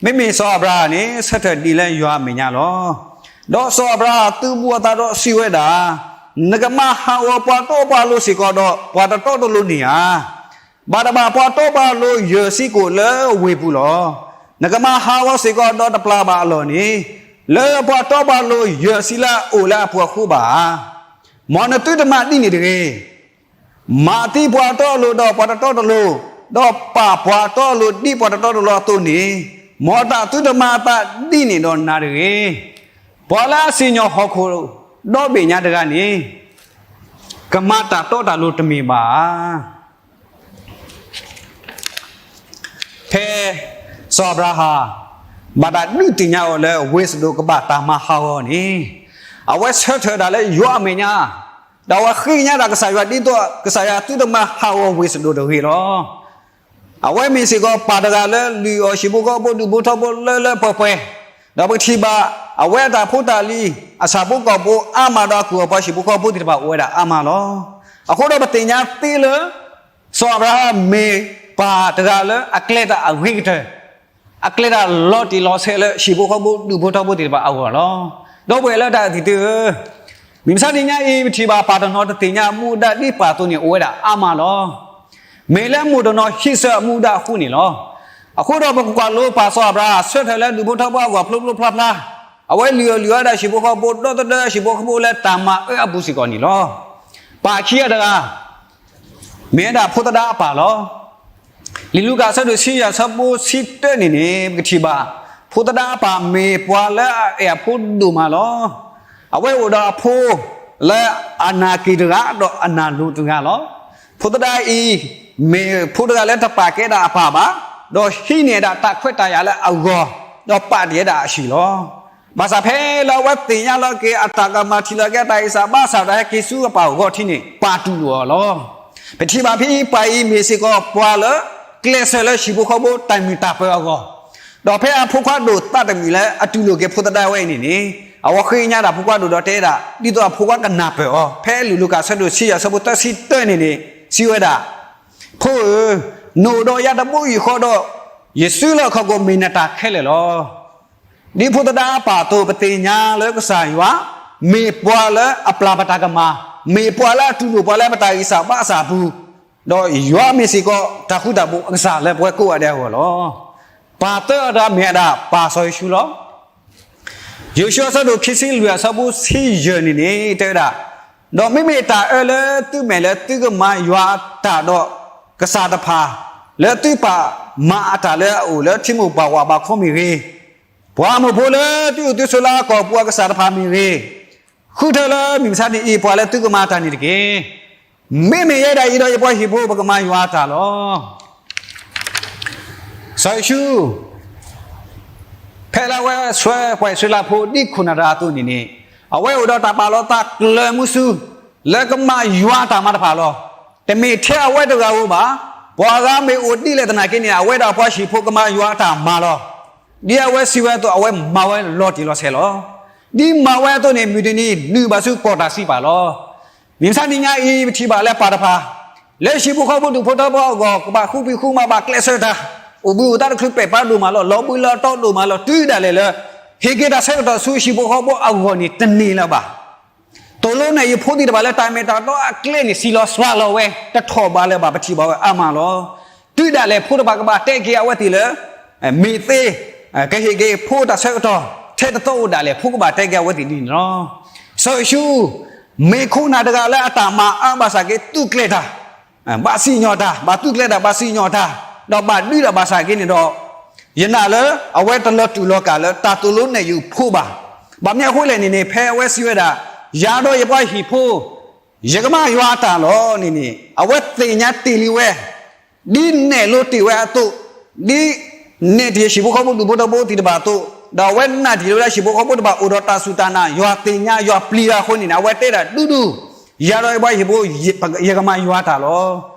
မ့မ့ၢ်စီၤအၤဘြၤဟၣ်န့ၣ် ဆၢထၢၣ်ဒ်လၢယွၤအမဲာ်ညါလီၤ. ဒီးစီၤအၤဘြၤဟၣ်သုးဘူးအသးဒီးစံးဝဲဒၣ်, နကမၤဟးဂီၤပှၤတီပှၤလိၤစ့ၢ်ကီးဒီး ပှၤတတီတလိၤန့ၣ်ဧါ. ဘၣ်တဘၣ်ပှၤတီပှၤလိၤယဲၢ်ဆံကိးလၢဝ့ၢ်ပူၤလီၤ. နကမၤဟးဂီၤစ့ၢ်ကီးဒီးတပျၢ်ဘၣ်အလီၢ်န့ၣ်, လၢပှၤတီပှၤလိၤယဲၢ်ဆံလၢအအိၣ်လၢအပူၤအဃိဘၣ်ဧါ. မ်နသုတမၤဒ်န့ၣ်တဂ့ၤ. မၤသံပှၤတီအလိၤဒီးပှၤတတီတလိၤ, ဒီးပာ်ပှၤတီအလိၤဒ်ပှၤတတီတလိၤအသိးန့ၣ်, မ်တၢ်သုတမၤအသးဒ်န့ၣ်ဒီးနၤတဂ့ၤ. ပှၤလၢအစံၣ်ညီၣ်ဟီၣ်ခိၣ်ဒီဘ့ၣ်ညါတဂၤန့ၣ်, ကမၤတၢ်တီတၢ်လိၤတမ့ၢ်ဘၣ်ဧါ. ဖဲစီၤအၤဘြၤဟၣ် ဘၣ်တၢ်ဒုးသ့ၣ်ညါအီၤလၢဝ့ၢ်စဒိၣ်ကဘၣ်တၢ်မၤဟးဂီၤန့ၣ်, အဝဲဆၢထၢၣ်ဒၣ်လၢယွၤအမဲာ်ညါ, ဒီးအဝဲဃ့ကညးဒၣ်ကစၢ်ယွၤဒ်သိး ကစၢ်ယွၤသုတမၤဟးဂီၤဝ့ၢ်စဒိၣ်တဂ့ၤလီၤ. အဝဲမ့ၢ်စ့ၢ်ကီးပၢ်တဂၤလၢလုၢ်အီၣ်ဟံၣ်ဖိဃီဖိဒူၣ်ဖိထၢဖိလၢလၢပှဲၤပှဲၤ, ဒီးပကထံၣ်ဘၣ် အဝဲအတၢ်ဖိတၢ်လံၤ အဆၣ်ဖိကီၢ်ဖိအါမးဒီးအကုၢ်အပှၤဟံၣ်ဖိဃီဖိသ့ၣ်တဖၣ်အိၣ်ဝဲဒၣ်အါမးလီၤ. အဃိဒီးပသ့ၣ်ညါသ့လၢ စီၤအၤဘြၤဟၣ်မ့ၢ်ပၢ်တဂၤလၢအကျဲတၢ်အဂ့ၤကတၢၢ်, အကျဲတၢ်လီၤတံၢ်လီၤဆဲးလၢဟံၣ်ဖိဃီဖိဒူၣ်ဖိထၢဖိသ့ၣ်တဖၣ်အဂီၢ်လီၤ. ဒီပုၢ်ဝဲၢ်လၢတၢ်သံၣ်သုဧၢ, မုၢ်မဆါတနံၤညါအံၤ ပထံၣ်ဘၣ်ပၢ်တနီၤတသ့ၣ်ညါအမူအဒါဒ်ပၢ်အသိးန့ၣ်အိၣ်ဝဲဒၣ်အါမးလီၤ. မ့ၢ်လၢမိၢ်တနီၤဟံးဆၢအမူအဒါအဃိန့ၣ်လီၤ. အဃိဒီးပကကွၢ်လိပၢ်စီၤအၤဘြၤဟၣ်ဆၢထၢၣ်လၢဒူၣ်ဖိထၢဖိအဂီၢ်ဖျိဖျိဖျါဖျါ, အဝဲလုၢ်အီၣ်လုၢ်အီဒၣ်ဟံၣ်ဖိဃီဖိ ဒီသဒၢဟံၣ်ဖိဃီဖိလၢတၢ်မၤအၢအပူၤစ့ၢ်ကီးန့ၣ်လီၤ. ပၢ်ခံဂၤတဂၤ မ့ၢ်ဝဲဒၣ်ဖိသဒါအပၢ်လီၤ. လံာ်လူၤကၣ်အဆၢဒိၣ်ဆံယဲၢ်အဆၢဖိဆံတၢန့ၣ်န့ၣ် ပကထံၣ်ဘၣ် ဖိသဒါအပၢ်မ့ၢ်ပှၤလၢအအဲၣ်အဖိဒိၣ်မးလီၤ. အဝဲအိၣ်ဒီးအဖိလၢအနၢ်က့ၤတဂၤဒီးအနၢ်လိၤတဂၤလီၤ. ဖိသဒါအံၤ မ့ၢ်ဖိတဂၤလၢတပာ်ကဲဒၣ်အပၢ်ဘၣ်, ဒီးဟံးန့ၢ်ဒၣ်တၢ်ခွဲးတၢ်ယာ်လၢအဂီၢ်, ဒီးပာ်တ့ၢ်ဝဲဒၣ်အဟံၣ်လီၤ. ဘၣ်ဆၣ်ဖဲလၢအဝဲသ့ၣ်ညါလီၤက့ၤအတၢ်ကမၣ်ထံၣ်လီၤက့ၤအတၢ်ဂံၢ်စၢ်ဘါစၢ်ဒီးဟဲက့ၤဆူအပၢ်အဂီၢ်ထံးန့ၣ် ပၢ်တူၢ်လိာ်အီၤလီၤ. ပထံၣ်ဘၣ်ဖဲအံၤပၢ်အံၤမ့ၢ်စ့ၢ်ကီးပှၤလၢ ကျဲးစၢးလၢဟံၣ်ဖိဃီဖိတၢ်မုာ်တၢ်ပၢၤအဂီၢ်, ဒီးဖဲအဖိခွါဒိၣ်သးတမုာ်လၢအတူၢ်လိာ်က့ၤဖိသဒါဝဲအံၤန့ၣ်န့ၣ်, အဝဲဃ့ကညးဒၣ်ဖိခွါဒိၣ်ဒီးတဲဒၣ် ဒ်သိးအဖိခွါကနၢ်ပၢၢ်အီၤ, ဖဲလံာ်လူၤကၣ်အဆၢဒိၣ်ဆံယဲၢ်အဆၢဖိသၢဆံတၢန့ၣ်န့ၣ် စံးဝဲဒၣ်, ဖိဧၢ, နအိၣ်ဒီးယၤတဘိယူၢ်ဃီဒီး, ယစုလၢအခီၣ်ခိၣ်မ့ၢ်နတၢ်ခဲလၢာ်လီၤ. ဒ်ဖိသဒါအပၢ်အသိး ပသ့ၣ်ညါလၢကစၢ်ယွၤ မ့ၢ်ပှၤလၢအပျၢ်ပတၢ်ကမၣ်, မ့ၢ်ပှၤလၢအတူၢ်လိာ်ပှၤလၢပတၢ်ဂံၢ်စၢ်ဘါစၢ်အပူၤ, ဒီးယွၤမ့ၢ်စ့ၢ်ကီးတၢ်ဃူတၢ်ဖိးအကစၢ်လၢပဝဲကိးဂၤဒဲးအဂီၢ်လီၤ. ပၢ်သၢဂၤတဂၤမ့ၢ်ဝဲဒၣ်ပၢ်စီၤယိၤၡူလီၤ. ယိၤၡူအဆၢဒိၣ်ခံဆံလွံၢ်အဆၢဖိဆံယဲၢ်န့ၣ်န့ၣ် တဲဝဲဒၣ်, ဒီးမ့မ့ၢ်တၢ်အၢလၢသုမဲာ်လၢသုကမၤယွၤအတၢ်ဒီးကစၢ်တဖၣ်, လၢသုပာ်မၤအတၢ်လၢအအိၣ်လၢထံမိၢ်ပှၢ်ဝးဘးခီမ့ၢ်ဂ့ၤ, ပှၤအမိၢ်ဖိလၢသုအိၣ်သုဆိးလၢအကီၢ်ပူၤအကစၢ်တဖၣ်မ့ၢ်ဂ့ၤ, ဃုထၢလၢမုၢ်မဆါတနံၤအံၤပှၤလၢသုကမၤအတၢ်န့ၣ်တက့ၢ်. မ့မ့ၢ်ယဲဒၣ်အံၤဒီးယပှၤဟံၣ်ဖိပကမၤယွၤအတၢ်လီၤ. စီၤယိၤၡူ ဖဲလၢအဝဲဆှၢပှၤအံၣ်စရ့လးဖိဒ်ခိၣ်နၢ်တဂၤအသိးန့ၣ်န့ၣ်, အဝဲအိၣ်ဒီးတၢ်ပာ်လီၤသးကျၢၤမုဆူ လၢကမၤယွၤအတၢ်မၤတဖၣ်လီၤ. တမ့ၢ်ထဲအဝဲတဂၤဧိၤဘၣ်, ပှၤဂၤမ့ၢ်အိၣ်ဒ်လဲၣ်သနာ်က့န့ၣ် အဝဲဒီးအပှၤဟံၣ်ဖိကမၤယွၤအတၢ်မၤလီၤ. ဒ်အဝဲစံးဝဲအသိး အဝဲမၤဝဲလီၤတံၢ်လီၤဆဲးလီၤ. ဒ်မၤဝဲအသိးန့ၣ် မုၢ်တနံၤနုာ်ဘၣ်ဆူကီၢ်တၢ်စံးပာ်လီၤ. မုၢ်မဆါတနံၤညါအံၤ ပထံၣ်ဘၣ်လၢပၢ်တဖၣ် လၢဟံၣ်ဖိဃီဖိဒူၣ်ဖိထၢဖိအဂီၢ် ကဘၣ်ဃူပံၤဃူမၤဘၣ်ကျဲးစၢးတၢ်, အိၣ်ဘှံးအိၣ်သါတချုးပဲာ်ဖးဒိၣ်မးလီၤ, လီၤဘှံးလီၤတီၤဒိၣ်မးလီၤ, တုၤဒၣ်လဲာ်လၢ ဟ့ၣ်က့ၤတၢ်ဆၢကတီၢ်ဆူဟံၣ်ဖိဃီဖိအဂီၢ်န့ၣ် တန့ၢ်လၢၤဘၣ်. သိၣ်လိနဲၣ်ယုာ်ဖိသ့ၣ်တဖၣ်လၢတၢ်မ့ၢ်တၢ်တီအကျဲန့ၣ် စံးလီၤစှၤလီၤဝဲ တထီၣ်ဘးလၢၤဘၣ်, ပထံၣ်ဘၣ်ဝဲအါမးလီၤ. တုၤဒၣ်လဲာ်ဖိတဖၣ်ကဘၣ်တဲက့ၤအဝဲသ့ၣ်လၢ မ့ၢ်သ့, ကဟ့ၣ်က့ၤဖိတၢ်ဆၢကတီၢ် ထဲတသီအိၣ်ဒၣ်လဲာ် ဖိကဘၣ်တဲက့ၤအဝဲသ့ၣ်ဒ်န့ၣ်လီၤ. စီၤယိၤၡူ မ့ၢ်ခိၣ်နၢ်တဂၤလၢအတၢ်မၤအါဘၣ်ဆၣ်က့ သူၣ်ကျဲၤတၢ် ဘၣ်စံၣ်ညီၣ်တၢ်, ဘၣ်သူၣ်ကျဲၤတၢ်, ဘၣ်စံၣ်ညီၣ်တၢ်, ဒီးဘၣ်ဒုးတၢ်ဘၣ်ဆၣ်က့န့ၣ်ဒီး ယနာ်လၢအဝဲတလီၤတူာ်လီၤကာ်လၢတၢ်သိၣ်လိနဲၣ်ယုာ်ဖိဘၣ်. ဘၣ်မနုၤအဃိလဲၣ်န့ၣ်န့ၣ် ဖဲအဝဲစံးဝဲဒၣ်, ယၤဒီးယပှၤဟံၣ်ဖိ ယကမၤယွၤအတၢ်လီၤန့ၣ်န့ၣ် အဝဲသ့ၣ်ညါတ့ၢ်လံဝဲ ဒ်နဲၣ်လိတ့ၢ်ဝဲအသိး, ဒ်နဲၣ်တ့ၢ်ဟံၣ်ဖိဃီဖိဒူၣ်ဖိထၢဖိသ့ၣ်တဖၣ်အသိး, ဒီးအဝဲနာ်တ့ၢ်လံဝဲဒၣ်ဟံၣ်ဖိဃီဖိသ့ၣ်တဖၣ်အိၣ်ဒီးတၢ်စူၢ်တၢ်နာ် ယွၤသ့ၣ်ညါယွၤပျံၤတၢ်အဃိန့ၣ်န့ၣ် အဝဲတဲဒၣ်ဒူဒူ, ယၤဒီးယပှၤဟံၣ်ဖိ ယကမၤယွၤအတၢ်လ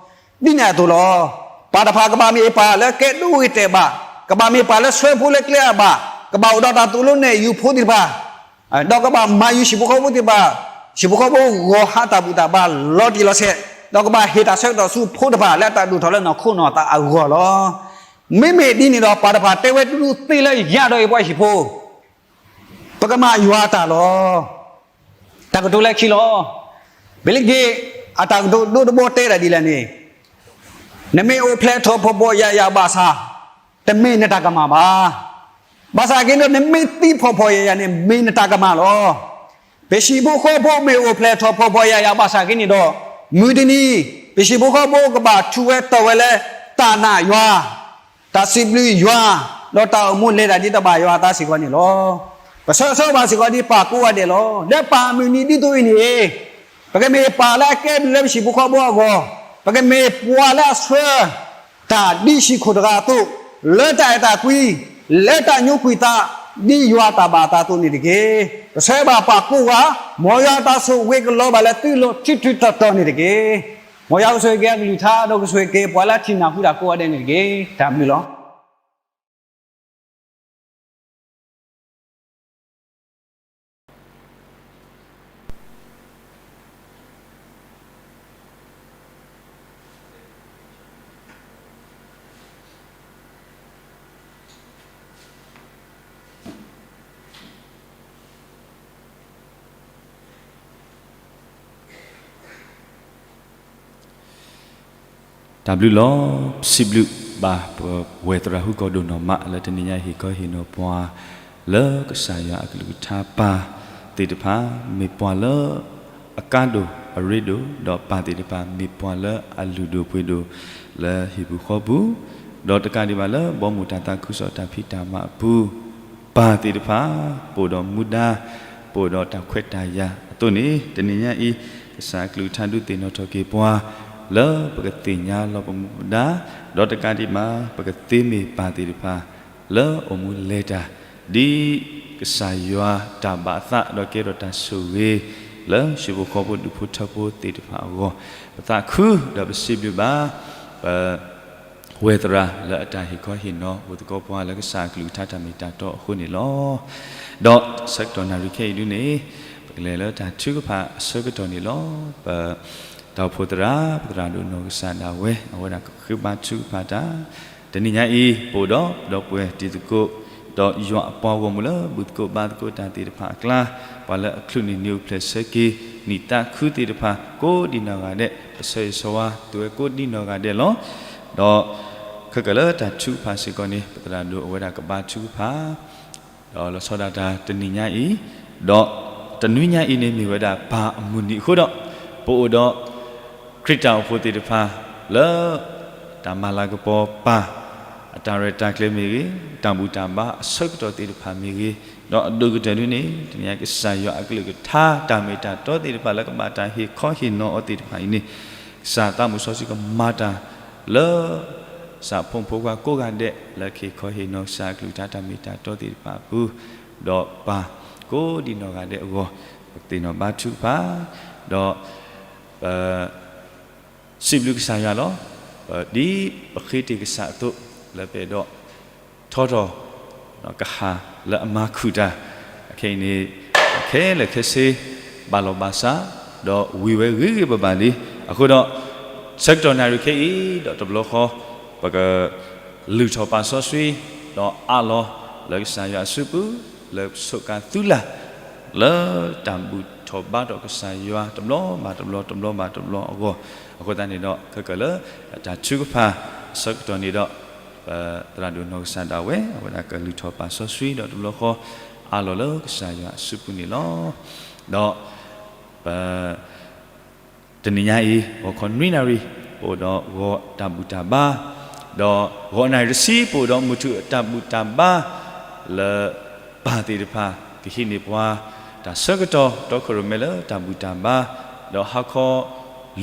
ီၤ. ဒ်န့ၣ်အသိးလီၤ. ပၢ်တဖၣ်ကဘၣ်မ့ၢ်ပၢ်လၢကဲဒိဂ့ၤတဲာ်ဘၣ်, ကဘၣ်မ့ၢ်ပၢ်လၢဆှၢဖိလၢကျဲအဘၣ်, ကဘၣ်အိၣ်ဒီးတၢ်သိၣ်လိနဲၣ်ယုာ်ဖိသ့ၣ်တဖၣ် ဒီးကဘၣ်မၤယုာ်ဟံၣ်ဖိဃီဖိသ့ၣ်တဖၣ်, ဟံၣ်ဖိဃီဖိဂီၢ်ဟးတၢ်ဘူၣ်တၢ်ဘါလီၤတံၢ်လီၤဆဲး, ဒီးကဘၣ်ဟ့ၣ်တၢ်ဆၢကတီၢ်ဆူဖိတဖၣ်လၢအတၢ်ဒိၣ်ထီၣ်လၢနီၢ်ခိနီၢ်သးအဂီၢ်လီၤ. မ့မ့ၢ်ဒ်န့ၣ်ဒီး ပှၤတဖၣ်တဲဝဲဒူဒူသ့လၢယၤဒီးယပှၤဟံၣ်ဖိ, ပကမၤယွၤတၢ်လီၤ. တၢ်ကတိၤလၢခံလီၤ. ဘ့လ့ဂ့ၤ အတၢ်ကတိၤဒိတဘီတဲဒၣ်ဒ်လဲၣ်န့ၣ်, နမ့ၢ်အိၣ်ဖျဲၣ်ထီၣ်ဖှီၣ်ဖှီၣ်ယာ်ယာ်ဘၣ်ဆၣ်, တမ့ၢ်နတၢ်ကမၣ်ဘၣ်. ဘၣ်ဆၣ်က့ဒီး နမ့ၢ်သံဖှီၣ်ဖှီၣ်ယာ်ယာ်န့ၣ် မ့ၢ်နတၢ်ကမၣ်လီၤ. ပဟံၣ်ဖိဃီဖိမ့ၢ်အိၣ်ဖျဲၣ်ထီၣ်ဖှီၣ်ဖှီၣ်ယာ်ယာ်ဘၣ်ဆၣ်က့န့ၣ်ဒီး, မုၢ်တနံၤ ပဟံၣ်ဖိဃီဖိကဘၣ်ထူးဝဲတီၢ်ဝဲလၢ တၢ်နာ်ယွၤ, တၢ်စံးဘျုးယွၤ, ဒီးတၢ်အိၣ်မူလဲၤတၢ်ဒ်တဘၣ်ယွၤအသးစ့ၢ်ကီးန့ၣ်လီၤ. ပဆၢဂ့ၤဆၢဝါဘၣ်စ့ၢ်ကီးဒ်ပၢ်ကိးဂၤဒဲးလီၤ. လၢပၢ်အမုၢ်နံၤဒ်သိးအံၤန့ၣ်, ပကမ့ၢ်ပၢ်လၢအကဲဘျုးလၢပဟံၣ်ဖိဃီဖိအဂီၢ်, ပကမ့ၢ်ပှၤလၢအဆှၢ တၢ်ဒ်ဟံၣ်ခိၣ်တဂၤအသိး, လၢတၢ်အဲၣ်တၢ်ကွံ, လၢတၢ်ညိကွံာ်သး, ဒ်ယွၤတၢ်ဘၣ်အသးအသိးန့ၣ်တက့ၢ်. ပဆၢဂ့ၤဘၣ်ပၢ်ကိးဂၤ, မ်ယွၤအတၢ်ဆိၣ်ဂ့ၤကလီၤဘၣ်လၢသုလိၤထူထူတီတီန့ၣ်တက့ၢ်. မ်ယွၤကဆိၣ်ဂ့ၤက့ၤအကလုၢ်ကထါ ဒီးကဆိၣ်ဂ့ၤက့ၤပှၤလၢအထံၣ်နၢ်ဟူတၢ်ကိးဂၤဒဲးန့ၣ်တက့ၢ်. တၢ်ဘျုးလီၤ. တၢ်ဘျုးလီၤ. ပစံးဘျုးဘၣ် ပဝဲၢ်သရၣ်ဟူကီၢ်ဒိၣ်နီၢ်မး လၢတနံၤညါဟ့ၣ်ခီဟ့ၣ်နီၤပှၤ လၢကစၢ်ယွၤအကလုၢ်ကထါပၢ်သ့ၣ်တဖၣ် မ့ၢ်ပှၤလၢအကါဒိၣ်အရ့ဒိၣ် ဒီးပၢ်သ့ၣ်တဖၣ် မ့ၢ်ပှၤလၢအလုၢ်ဒိၣ်ပှ့ၤဒိၣ် လၢဟံၣ်ပူၤဃီပူၤ, ဒီးတကးဒံးဘၣ်လၢ ဘီမုၢ်တၢ်သးခုကစီၣ်တၢ်ဖံးတၢ်မၤအပူၤ ပၢ်သ့ၣ်တဖၣ် ပအိၣ်ဒီးမူဒါ, ပအိၣ်ဒီးတၢ်ခွဲးတၢ်ယာ်အသိးန့ၣ် တနံၤညါအံၤ ကစၢ်အကလုၢ်ကထါဒုးသ့ၣ်နီၣ်ထီၣ်က့ၤပှၤ လၢပကသ့ၣ်ညါလီၤပမူပဒါ, ဒီးတကးဒံးဘၣ် ပကသ့မ့ၢ်ပၢ်သ့ၣ်တဖၣ် လၢအိၣ်မူလဲၤတၢ် ဒ်ကစၢ်ယွၤတၢ်ဘၣ်အသး ဒီးကဲထီၣ်တၢ်ဆိၣ်ဂ့ၤ လၢဟံၣ်ဖိဃီဖိဒူၣ်ဖိထၢဖိသ့ၣ်တဖၣ်အဂီၢ်, ပသးခုဒီးပစံးဘျုးဘၣ် ပ ဝဲၢ်သရၣ်လၢအတၢ်ဟ့ၣ်ခီဟ့ၣ်နီၤအိၣ်သကိးပှၤလၢကစၢ်အကလုၢ်ကထါတၢ်မ့ၢ်တၢ်တီအဃိန့ၣ်လီၤ. ဒီးဆၢကတီၢ်နၣ်ရံၣ်ခဲအံၤဒုန့ၣ် ပကလဲၤလၢတၢ်ထုကဖၣ်အဆၢကတီၢ်န့ၣ်လီၤ. ပ တၢ်အိၣ်ဖှိၣ်သရၣ် ပသရၣ်ဒိၣ်နီၢ်ကစၢ်ဒၣ်ဝဲ အဝဲဒၣ်ကဃ့ဘါထုကဖၣ်တၢ် တနံၤညါအံၤ ပအိၣ်ဒီး ဒီပုၢ်ဝဲၢ်တံၤသကိး ဒီးယွၤအပှၤဂီၢ်မုၢ်လၢဘူၣ်သကိးဘါသကိးတၢ်သ့ၣ်တဖၣ်အကျါ, ပှၤလၢအချုးန့ၢ်နံၤအိၣ်ဖျဲၣ်ဆၢက့ၤ နံၣ်သးခုသ့ၣ်တဖၣ် ကိးဒံးနီၢ်ဂၤဒဲး ပဆၢဂ့ၤဆၢဝါသုဝဲကိးဒံးနီၢ်ဂၤဒဲးလီၤ. ဒီးခဲကၢၣ်လၢတၢ်ထုကဖၣ်စ့ၢ်ကီးန့ၣ် ပသရၣ်ဒိၣ်အဝဲဒၣ်ကဘါထုကဖၣ် ဒီးလီၤဆီဒၣ်တၢ်တနံၤညါအံၤ, ဒီးတနွံညါအံၤန့ၣ်မ့ၢ်ဝဲဒၣ်ပၢ်အမုၢ်နံၤအဃိဒီး ပအိၣ်ဒီး ခရံာ်တၢ်အိၣ်ဖှိၣ်သ့ၣ်တဖၣ် လၢတၢ်မၤလၤကပီၤပၢ် အတၢ်ရဲၣ်တၢ်ကျဲၤမ့ၢ်ဂ့ၤ, တၢ်ဘူၣ်တၢ်ဘါအဆၢကတီၢ်သ့ၣ်တဖၣ်မ့ၢ်ဂ့ၤ, ဒီးအဒိၣ်ကတၢၢ်ဒုန့ၣ် တနံၤညါကစၢ်ယွၤအကလုၢ်ကထါတၢ်မ့ၢ်တၢ်တီသ့ၣ်တဖၣ်လၢကဘၣ်တၢ်ဟ့ၣ်ခီဟ့ၣ်နီၤအီၤသ့ၣ်တဖၣ်အံၤန့ၣ် ကစၢ်သးမုၢ်စီဆှံကမၤတၢ်လၢ ကစၢ်ဖိမုၣ်ဖိခွါကိးဂၤဒဲး လၢကဟ့ၣ်ခီဟ့ၣ်နီၤကစၢ်အကလုၢ်ကထါတၢ်မ့ၢ်တၢ်တီသ့ၣ်တဖၣ်အပူၤ, ဒီးပၢ်ကိးဒံးနီၢ်ဂၤဒဲးအဂီၢ်, ပကသ့ၣ်နီၣ်ဘါထုကဖၣ်, ဒီး ပ စံးဘျုးကစၢ်ယွၤလီၤ. ဒ်ပဃ့တ့ၢ်ကစၢ်အသိး လၢပအဲၣ်ဒိးထီထီၣ်ကဟၣ်လၢအမၤခုၣ်တၢ်, အခဲအံၤန့ၣ် ခဲလၢာ်ခဲဆ့ ဘၣ်လီၤဘၣ်စး ဒီးဝံၤဝဲဂ့ၤဂ့ၤဘၣ်ဘၣ်လံ. အဃိဒီး ဆၢကတီၢ်နၣ်ရံၣ်ခဲအံၤ ဒီးတဘျီဃီ ပက လုၢ်ထီၣ်ပာ်စီဆှံ ဒီးအးလီၤလၢကစၢ်ယွၤအစုပူၤ လၢပဆိးကါသုလၢ် လၢတၢ်ဘူၣ်ထီၣ်ဘါထီၣ်ကစၢ်ယွၤတဘျီဘၣ်တဘျီ တဘျီဘၣ်တဘျီအဂီၢ်, အဃိသတးန့ၣ်ဒီး ခဲကၢၣ်လၢတၢ်ထုကဖၣ်အဆၢကတီၢ်န့ၣ်ဒီး ပသရၣ်ဒိၣ်နီၢ်ကစၢ်ဒၣ်ဝဲ အဝဲဒၣ်ကလုၢ်ထီၣ်ပာ်စီဆှံ ဒီးတဘျီဃီ အးလီၤလၢကစၢ်ယွၤအစုပူၤန့ၣ်လီၤ. ဒီးပ တနံၤညါအံၤ ဂီၤခီနွံနၣ်ရံၣ် ပအိၣ်ဒီးဂီၤတၢ်ဘူၣ်တၢ်ဘါ, ဒီးဂီၤနၣ်ရံၣ်တဆံ ပအိၣ်ဒီးမုၢ်ထူၣ်အတၢ်ဘူၣ်တၢ်ဘါ လၢပၢ်သ့ၣ်တဖၣ် ကဟံးန့ၢ်ပှၤ တၢ်ဆၢကတီၢ် တီခိၣ်ရိၣ်မဲလၢတၢ်ဘူၣ်တၢ်ဘါ, ဒီးဟါခီ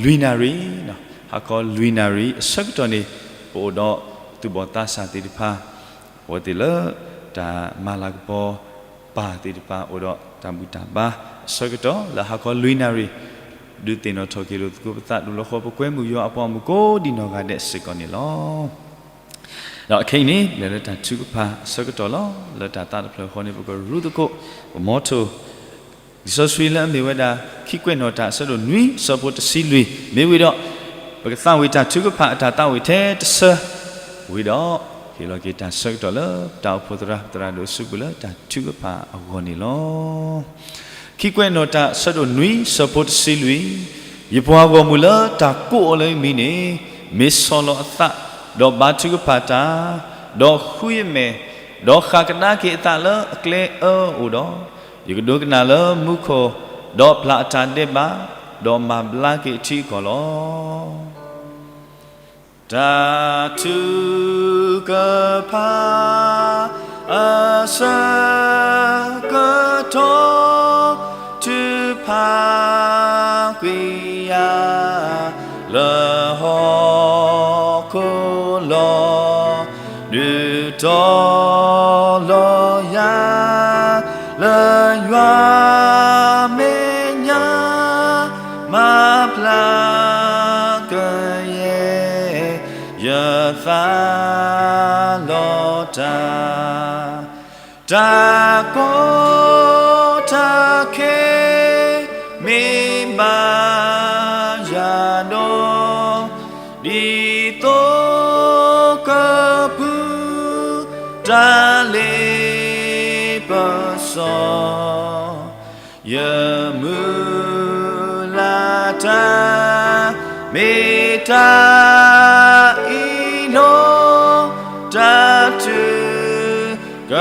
လွံၢ်နၣ်ရံၣ်, ဟါခီလွံၢ်နၣ်ရံၣ်အဆၢကတီၢ်န့ၣ် ပအိၣ်ဒီးသူၣ်ဘီၣ်သးစၢ်သ့ၣ်တဖၣ် အဝဲသ့ၣ်လၢတၢ်မၤလၤကပီၤ ပၢ်သ့ၣ်တဖၣ် အိၣ်ဒီးတၢ်ဘူၣ်တၢ်ဘါအဆၢကတီၢ် လၢဟါခီလွံၢ်နၣ်ရံၣ် ဒုးသ့ၣ်နီၣ်ထီၣ်က့ၤလိာ်သကိးပသး တဘျီဃီ ပကွဲမုာ်ယွၤအပှၤမုၣ်ကိးဒံးနီၢ်ဂၤဒဲးစ့ၢ်ကီးန့ၣ်လီၤ. ဒီးခဲအံၤန့ၣ် လဲၤလၢတၢ်ထုကဖၣ်အဆၢကတီၢ်လီၤ. လၢတၢ်သးတဖျၢၣ်ဃီန့ၣ် ပကရူသကိး ပမီထိၣ် လံာ်စီဆှံလၢအမ့ၢ်ဝဲဒၣ် ခံကွဲးနီၣ်တၢ်အဆၢဒိၣ်နွံ အဆၢဖိတဆံလွံၢ် မ့ၢ်ဝံၤဒီး ပကသးဝံၣ်တၢ်ထုကဖၣ်အတၢ်သးဝံၣ်ထဲတဆၢ ဝံၤဒီး ဟ့ၣ်လီၤက့ၤတၢ်ဆၢကတီၢ်လၢတၢ်အိၣ်ဖှိၣ်သရၣ် သရၣ်ဒိၣ်အစုပူၤလၢတၢ်ထုကဖၣ်အဂီၢ်န့ၣ်လီၤ. ခံကွဲးနီၣ်တၢ် ဆၢဒိၣ်နွံ ဆၢဖိတဆံလွံၢ်, ယပှၤဂီၢ်မုၢ်လၢတၢ်ကိးအီၤလၢယမံၤန့ၣ် မ့ၢ်ဆီၣ်လီၤအသး, ဒီးဘါထုကဖၣ်တၢ်, ဒီးဃုယမဲာ်, ဒီးဃၣ်ကဒါက့ၤအသးလၢအကျဲအၢအအိၣ်ဒီး, ယကဒိကနၣ်လၢမူခိၣ်, ဒီးပျၢ်အတၢ်ဒဲးဘး, ဒီးမၤဘျါက့ၤအထံအကီၢ်လီၤ. တၢ်ထုကဖၣ်အဆၢကတီၢ် ထုကဖၣ်ကွံာ်ယၤ လၢဟီၣ်ခိၣ်လီၤ. ဒုးတီၤလီၤယၤ လၢယွၤမဲာ်ညါ မၤဘျါကယဲၢ် ယသးလီၤတၢ်, တၢ်ကီတၢ်ခဲ မ့ၢ်ဘၣ်ယၤဒီး, ဒ်သိးကပူၤ တၢ်လ့ပစီ ယမုၢ်လၢ်တၢ် မ့ၢ်တၢ်အံၤလီၤ. တၢ်ထုက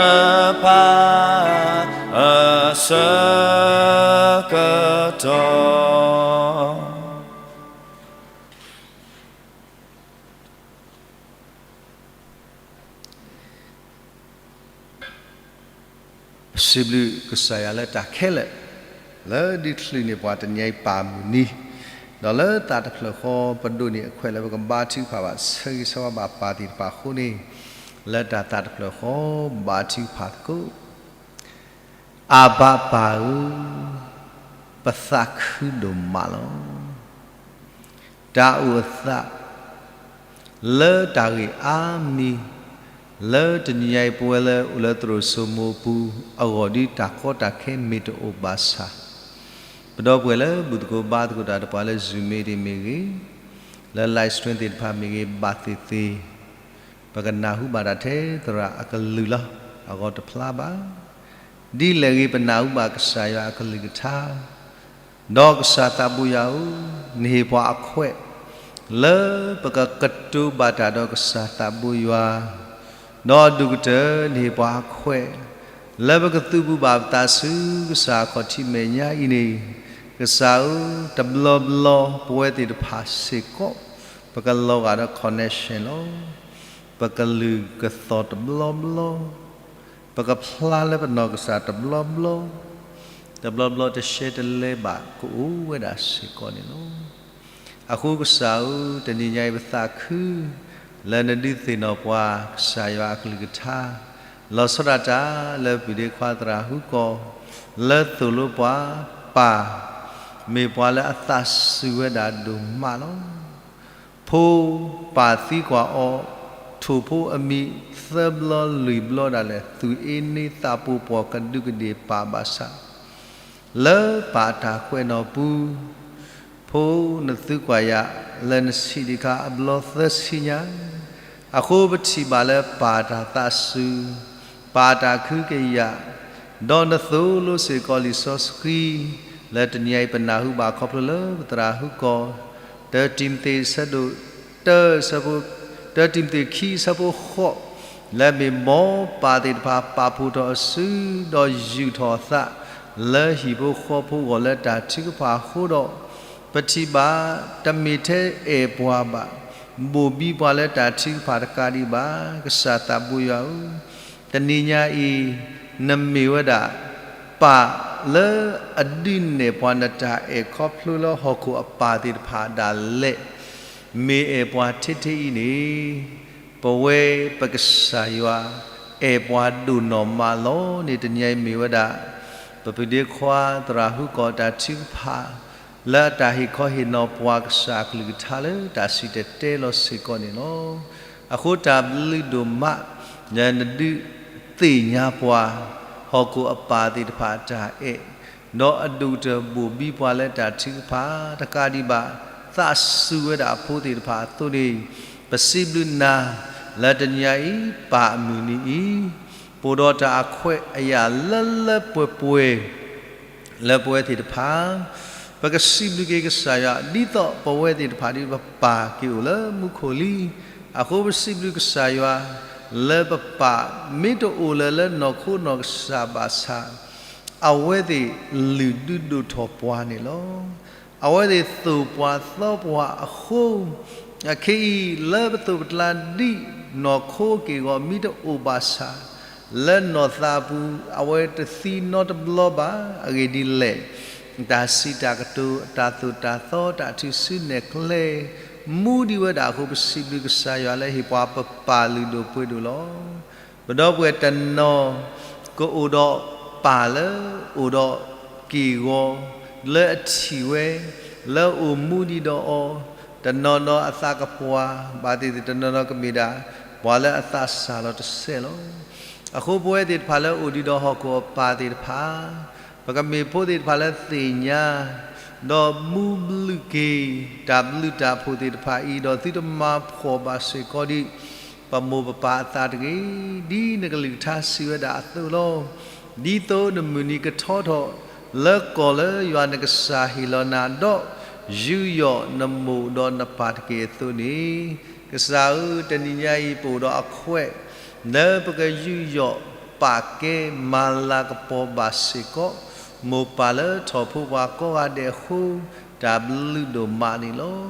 ဖၣ်အဆၢကတီၢ် ပစံးဘျုးကစၢ်ယွၤလၢတၢ်ခဲလၢာ် လၢဒုးချုးန့ၢ်ပှၤတနံၤအံၤပၢ်မုၢ်နံၤ, ဒီးလၢသးတဖျၢၣ်ဃီပဒိးန့ၢ်အခွဲးလၢပကဘါထုကဖၣ်ဘၣ်ဆၢဂ့ၤဆၢဝါဘၣ်ပၢ်သ့ၣ်တဖၣ်အဃိန့ၣ်, လၢတၢ်သးတဖျၢၣ်ဃီဘါထုကဖၣ်သကိး. အဘၣ်ပၢ်ဧၢ, ပသးခုဒိၣ်မးလီၤ. တၢ်အိၣ်အသး လၢတၢ်ဂ့ၢ်အါမံၤ, လၢတနံၤညါအံၤပဝဲလၢအိၣ်လၢသရိာ်စိမိၤပူၤ အဂီၢ်ဒ်တၢ်ကီတၢ်ခဲမ့ၢ်တအိၣ်ဘၣ်ဆၣ်, ပဒီပုၢ်ဝဲၢ်လၢဘူၣ်သကိးဘါသကိးတၢ်ဒီးပှၤလၢ Zoom မ့ၢ်ဂ့ၤ, လၢ live stream သ့ၣ်တဖၣ်မ့ၢ်ဂ့ၤ ဘၣ်သ့ၣ်သ့ၣ် ပကနၢ်ဟူဘၣ်တၢ်ထဲသရၣ်အကလုၢ်လီၤ. အဂီၢ်တဖျါဘၣ်. ဒ်လဲၣ်ဂ့ၤ ပနၢ်ဟူဘၣ်ကစၢ်ယွၤအကလုၢ်ကထါ, ဒီးကစၢ်သးဘိယွၤဧၢ, နဟ့ၣ်ပှၤအခွဲး လၢပကကတိၤဘၣ်တၢ်ဒီးကစၢ်သးဘိယွၤ, ဒီးအဒိၣ်ကတၢၢ် နဟ့ၣ်ပှၤအခွဲး လၢပကသုးဘူးဘၣ်ပသးဆူကစၢ်အခီၣ်ထံးမဲာ်ညါအံၤန့ၣ်, ကစၢ်ဧၢ, တဘျီဘျီပဝဲသ့ၣ်တဖၣ်စ့ၢ်ကီး ပကလီၤဂာ်ဒီး connection လီၤ. ပကလုၢ်ကသီၣ်တဘျီဘျီ, ပကဖျါလၢပနီၢ်ကစၢ်တဘျီဘျီ, တဘျီဘျီတရှဲတလဲဘၣ်ကအိၣ်ဝဲဒၣ်စ့ၢ်ကီးန့ၣ်လီၤ. အဃိကစၢ်ဧၢ, တနံၤညါအံၤပသးခု လၢနဒုးသ့ၣ်နီၣ်ပှၤ ကစၢ်ယွၤအကလုၢ်ကထါ, လီၤဆီဒၣ်တၢ်လၢပုၢ်ဒ့ခွါသရၣ်ဟူကီၢ် လၢသိၣ်လိပှၤ ပၢ် မ့ၢ်ပှၤလၢအသးစူၤဝဲဒၣ်ဒိၣ်မးလီၤ. ဖိပၢ်သံကွၢ်အီၤ, ထိၣ်ဖိအမံၤသၢဘျီလွံၢ်ဘျီဒၣ်လဲာ် သူၣ်အ့န့သးပူၤပှီၢ်ကဒူးကဒ့ၣ်ပၢ်ဘၣ်ဆၣ်, လၢပၢ်တၢ်ကွဲးနီၣ်ပူၤ, ဖိနသံကွၢ်ယၤ လၢနဆံးဒံးခါအဘျီသၢဆံညါ, အဃိပထံၣ်ဘၣ်လၢပၢ်တၢ်သးစူၤ, ပၢ်တၢ်ခုကယာ်, ဒီးနသိၣ်လိစ့ၢ်ကီးလံာ်စီဆှံ, လၢတနံၤအံၤပနၢ်ဟူဘၣ်ခီဖျိလၢပသရၣ်ဟူကီၢ်, တၢတံၤမသ့းဆၢဒိၣ်တၢ ဆၢဖိ, တၢတံၤမသ့းခံဆၢဖိဃိး, လၢမ့ၢ်မ်ပၢ်သ့ၣ်တဖၣ်ပာ်ဖှိၣ်ထီၣ်အစု ဒီးယူာ်ထီၣ်အသး လၢဟံၣ်ဖိဃီဖိအဂီၢ်လၢတၢ်ထုကဖၣ်အဃိဒီး, ပထံၣ်ဘၣ် တမ့ၢ်ထဲအဲၣ်ပှၤဘၣ်, ဘိၣ်ဘံပှၤလၢတၢ်ထုကဖၣ်တကးဒံးဘၣ်, ကစၢ်သးဘိယွၤဧၢ, တနံၤညါအံၤ နမ့ၢ်ဝဲဒၣ် ပၢ်လၢအဒုးနဲၣ်ပှၤနတၢ်အဲၣ်ခီဖျိလၢဟီၣ်ခိၣ်အပၢ်သ့ၣ်တဖၣ်ဒၣ်လဲာ်, မ့ၢ်အဲၣ်ပှၤထဲထဲအံၤန့ၣ်, ပဝဲပကစၢ်ယွၤ အဲၣ်ပှၤဒိၣ်နီၢ်မးလီၤန့ၣ် တနံၤအံၤမ့ၢ်ဝဲဒၣ် ပပုၢ်ဒ့ခွါသရၣ်ဟူကီၢ်တၢ်ထုကဖၣ် လၢအတၢ်ဟ့ၣ်ခီဟ့ၣ်နီၤပှၤကစၢ်အကလုၢ်ကထါလၢတၢ်စံၣ်တဲၤတဲလီၤစ့ၢ်ကီးန့ၣ်လီၤ. အဃိတၢ်ဘျုးဒိၣ်မး နဒုးသ့ၣ်ညါပှၤ ဟီၣ်ခိၣ်အပၢ်သ့ၣ်တဖၣ်အတၢ်အဲၣ်, ဒီးအဒိၣ်ကတၢၢ်ဘိၣ်ဘံပှၤလၢတၢ်ထုကဖၣ်တကးဒံးဘၣ်, သးစူၤဝဲဒၣ်အဖိသ့ၣ်တဖၣ်အသိးန့ၣ်, ပစံးဘျုးနၤ လၢတနံၤညါအံၤ ပၢ်အမုၢ်နံၤအံၤ ပအိၣ်ဒီးတၢ်အခွဲးအယာ်လၢလၢပှဲၤပှဲၤ လၢပဝဲသ့ၣ်တဖၣ် ပကစံးဘျုးက့ၤကစၢ်ယွၤ ဒ်သိးပဝဲသ့ၣ်တဖၣ်ဒ်ပပၢ်က့ၤအိၣ်လၢမူခိၣ်လံ. အဃိပစံးဘျုးကစၢ်ယွၤ လၢပပၢ်မ့ၢ်တအိၣ်လၢၤလၢနီၢ်ခိနီၢ်ကစၢ်ဘၣ်ဆၣ် အဝဲသ့ၣ်လုၢ်ဒုးဒိၣ်ထီၣ်ပှၤန့ၣ်လီၤ. အဝဲသ့ၣ်သိၣ်ပှၤသီပှၤအဃိ, အခဲအံၤလၢပသိးပတြၢၤဒ်နီၢ်ခိက့ၢ်ဂီၤ မ့ၢ်တအိၣ်ဘၣ်ဆၣ်, လၢနီၢ်သးအပူၤ အဝဲတသံနီတဘျီဘၣ်. အဂ့ၢ်ဒ်လဲၣ်, တၢ်စံးတၢ်ကတိၤ တၢ်သိၣ်တၢ်သီ တၢ်ထုးစုနဲၣ်ကျဲ မူဒံးဝဲဒၣ်အဃိ ပစံးဘျုးကစၢ်ယွၤလၢဟ့ၣ်ပှၤပပၢ်လုၢ်ဒိၣ်ပှ့ၤဒိၣ်လီၤ. ပဒီပုၢ်ဝဲၢ်တနီၤ ကအိၣ်ဒီးပၢ်လၢအိၣ်ဒီးက့ၢ်ဂီၤ လၢအထံၣ်ဝဲ လၢအအိၣ်မူဒံးဒီးအီၤ, တနီၤနီၤအသးကပှၢ်ဘၣ်သ့ၣ်သ့ၣ် တနီၤနီၤကမ့ၢ်ဒၣ် ပှၤလၢအသးစၢ်လီၤတစဲးလီၤ. အဃိပဝဲသ့ၣ်တဖၣ်လၢအိၣ်ဒံးဒီးဟီၣ်ခိၣ်အပၢ်သ့ၣ်တဖၣ် ပကမ့ၢ်ဖိသ့ၣ်တဖၣ်လၢသ့ၣ်ညါ ဒီးမူဘျုးက့ၤ တၢ်ဘျုးတၢ်ဖှိၣ်သ့ၣ်တဖၣ်အံၤ ဒီးသုတမၤဖှီၣ်ဘၣ်စ့ၢ်ကီးဒံး ပမိၢ်ပပၢ်အသးတဂ့ၤ, ဒ်နကလုၢ်ကထါစံးဝဲဒၣ်အသိးလီၤ. ဒ်သိးနမုၢ်နံၤကထီထီၣ် လၢကီၢ်လၢယွၤနကစၢ်ဟ့ၣ်လီၤနၤဒီး ယူးယီၣ်နမိၢ်ဒီးနပၢ်တက့ၢ်အသိးန့ၣ်, ကစၢ်ဧၢ, တနံၤညါအံၤ ပအိၣ်ဒီးအခွဲး လၢပကယူးယီၣ်ပာ်ကဲ မၤလၤကပီၤဘၣ်စ့ၢ်ကီး မိၢ်ပၢ်လၢထီၣ်ဖိပှၤကိးဂၤဒဲးအဃိ တၢ်ဘျုးဒိၣ်မးန့ၣ်လီၤ.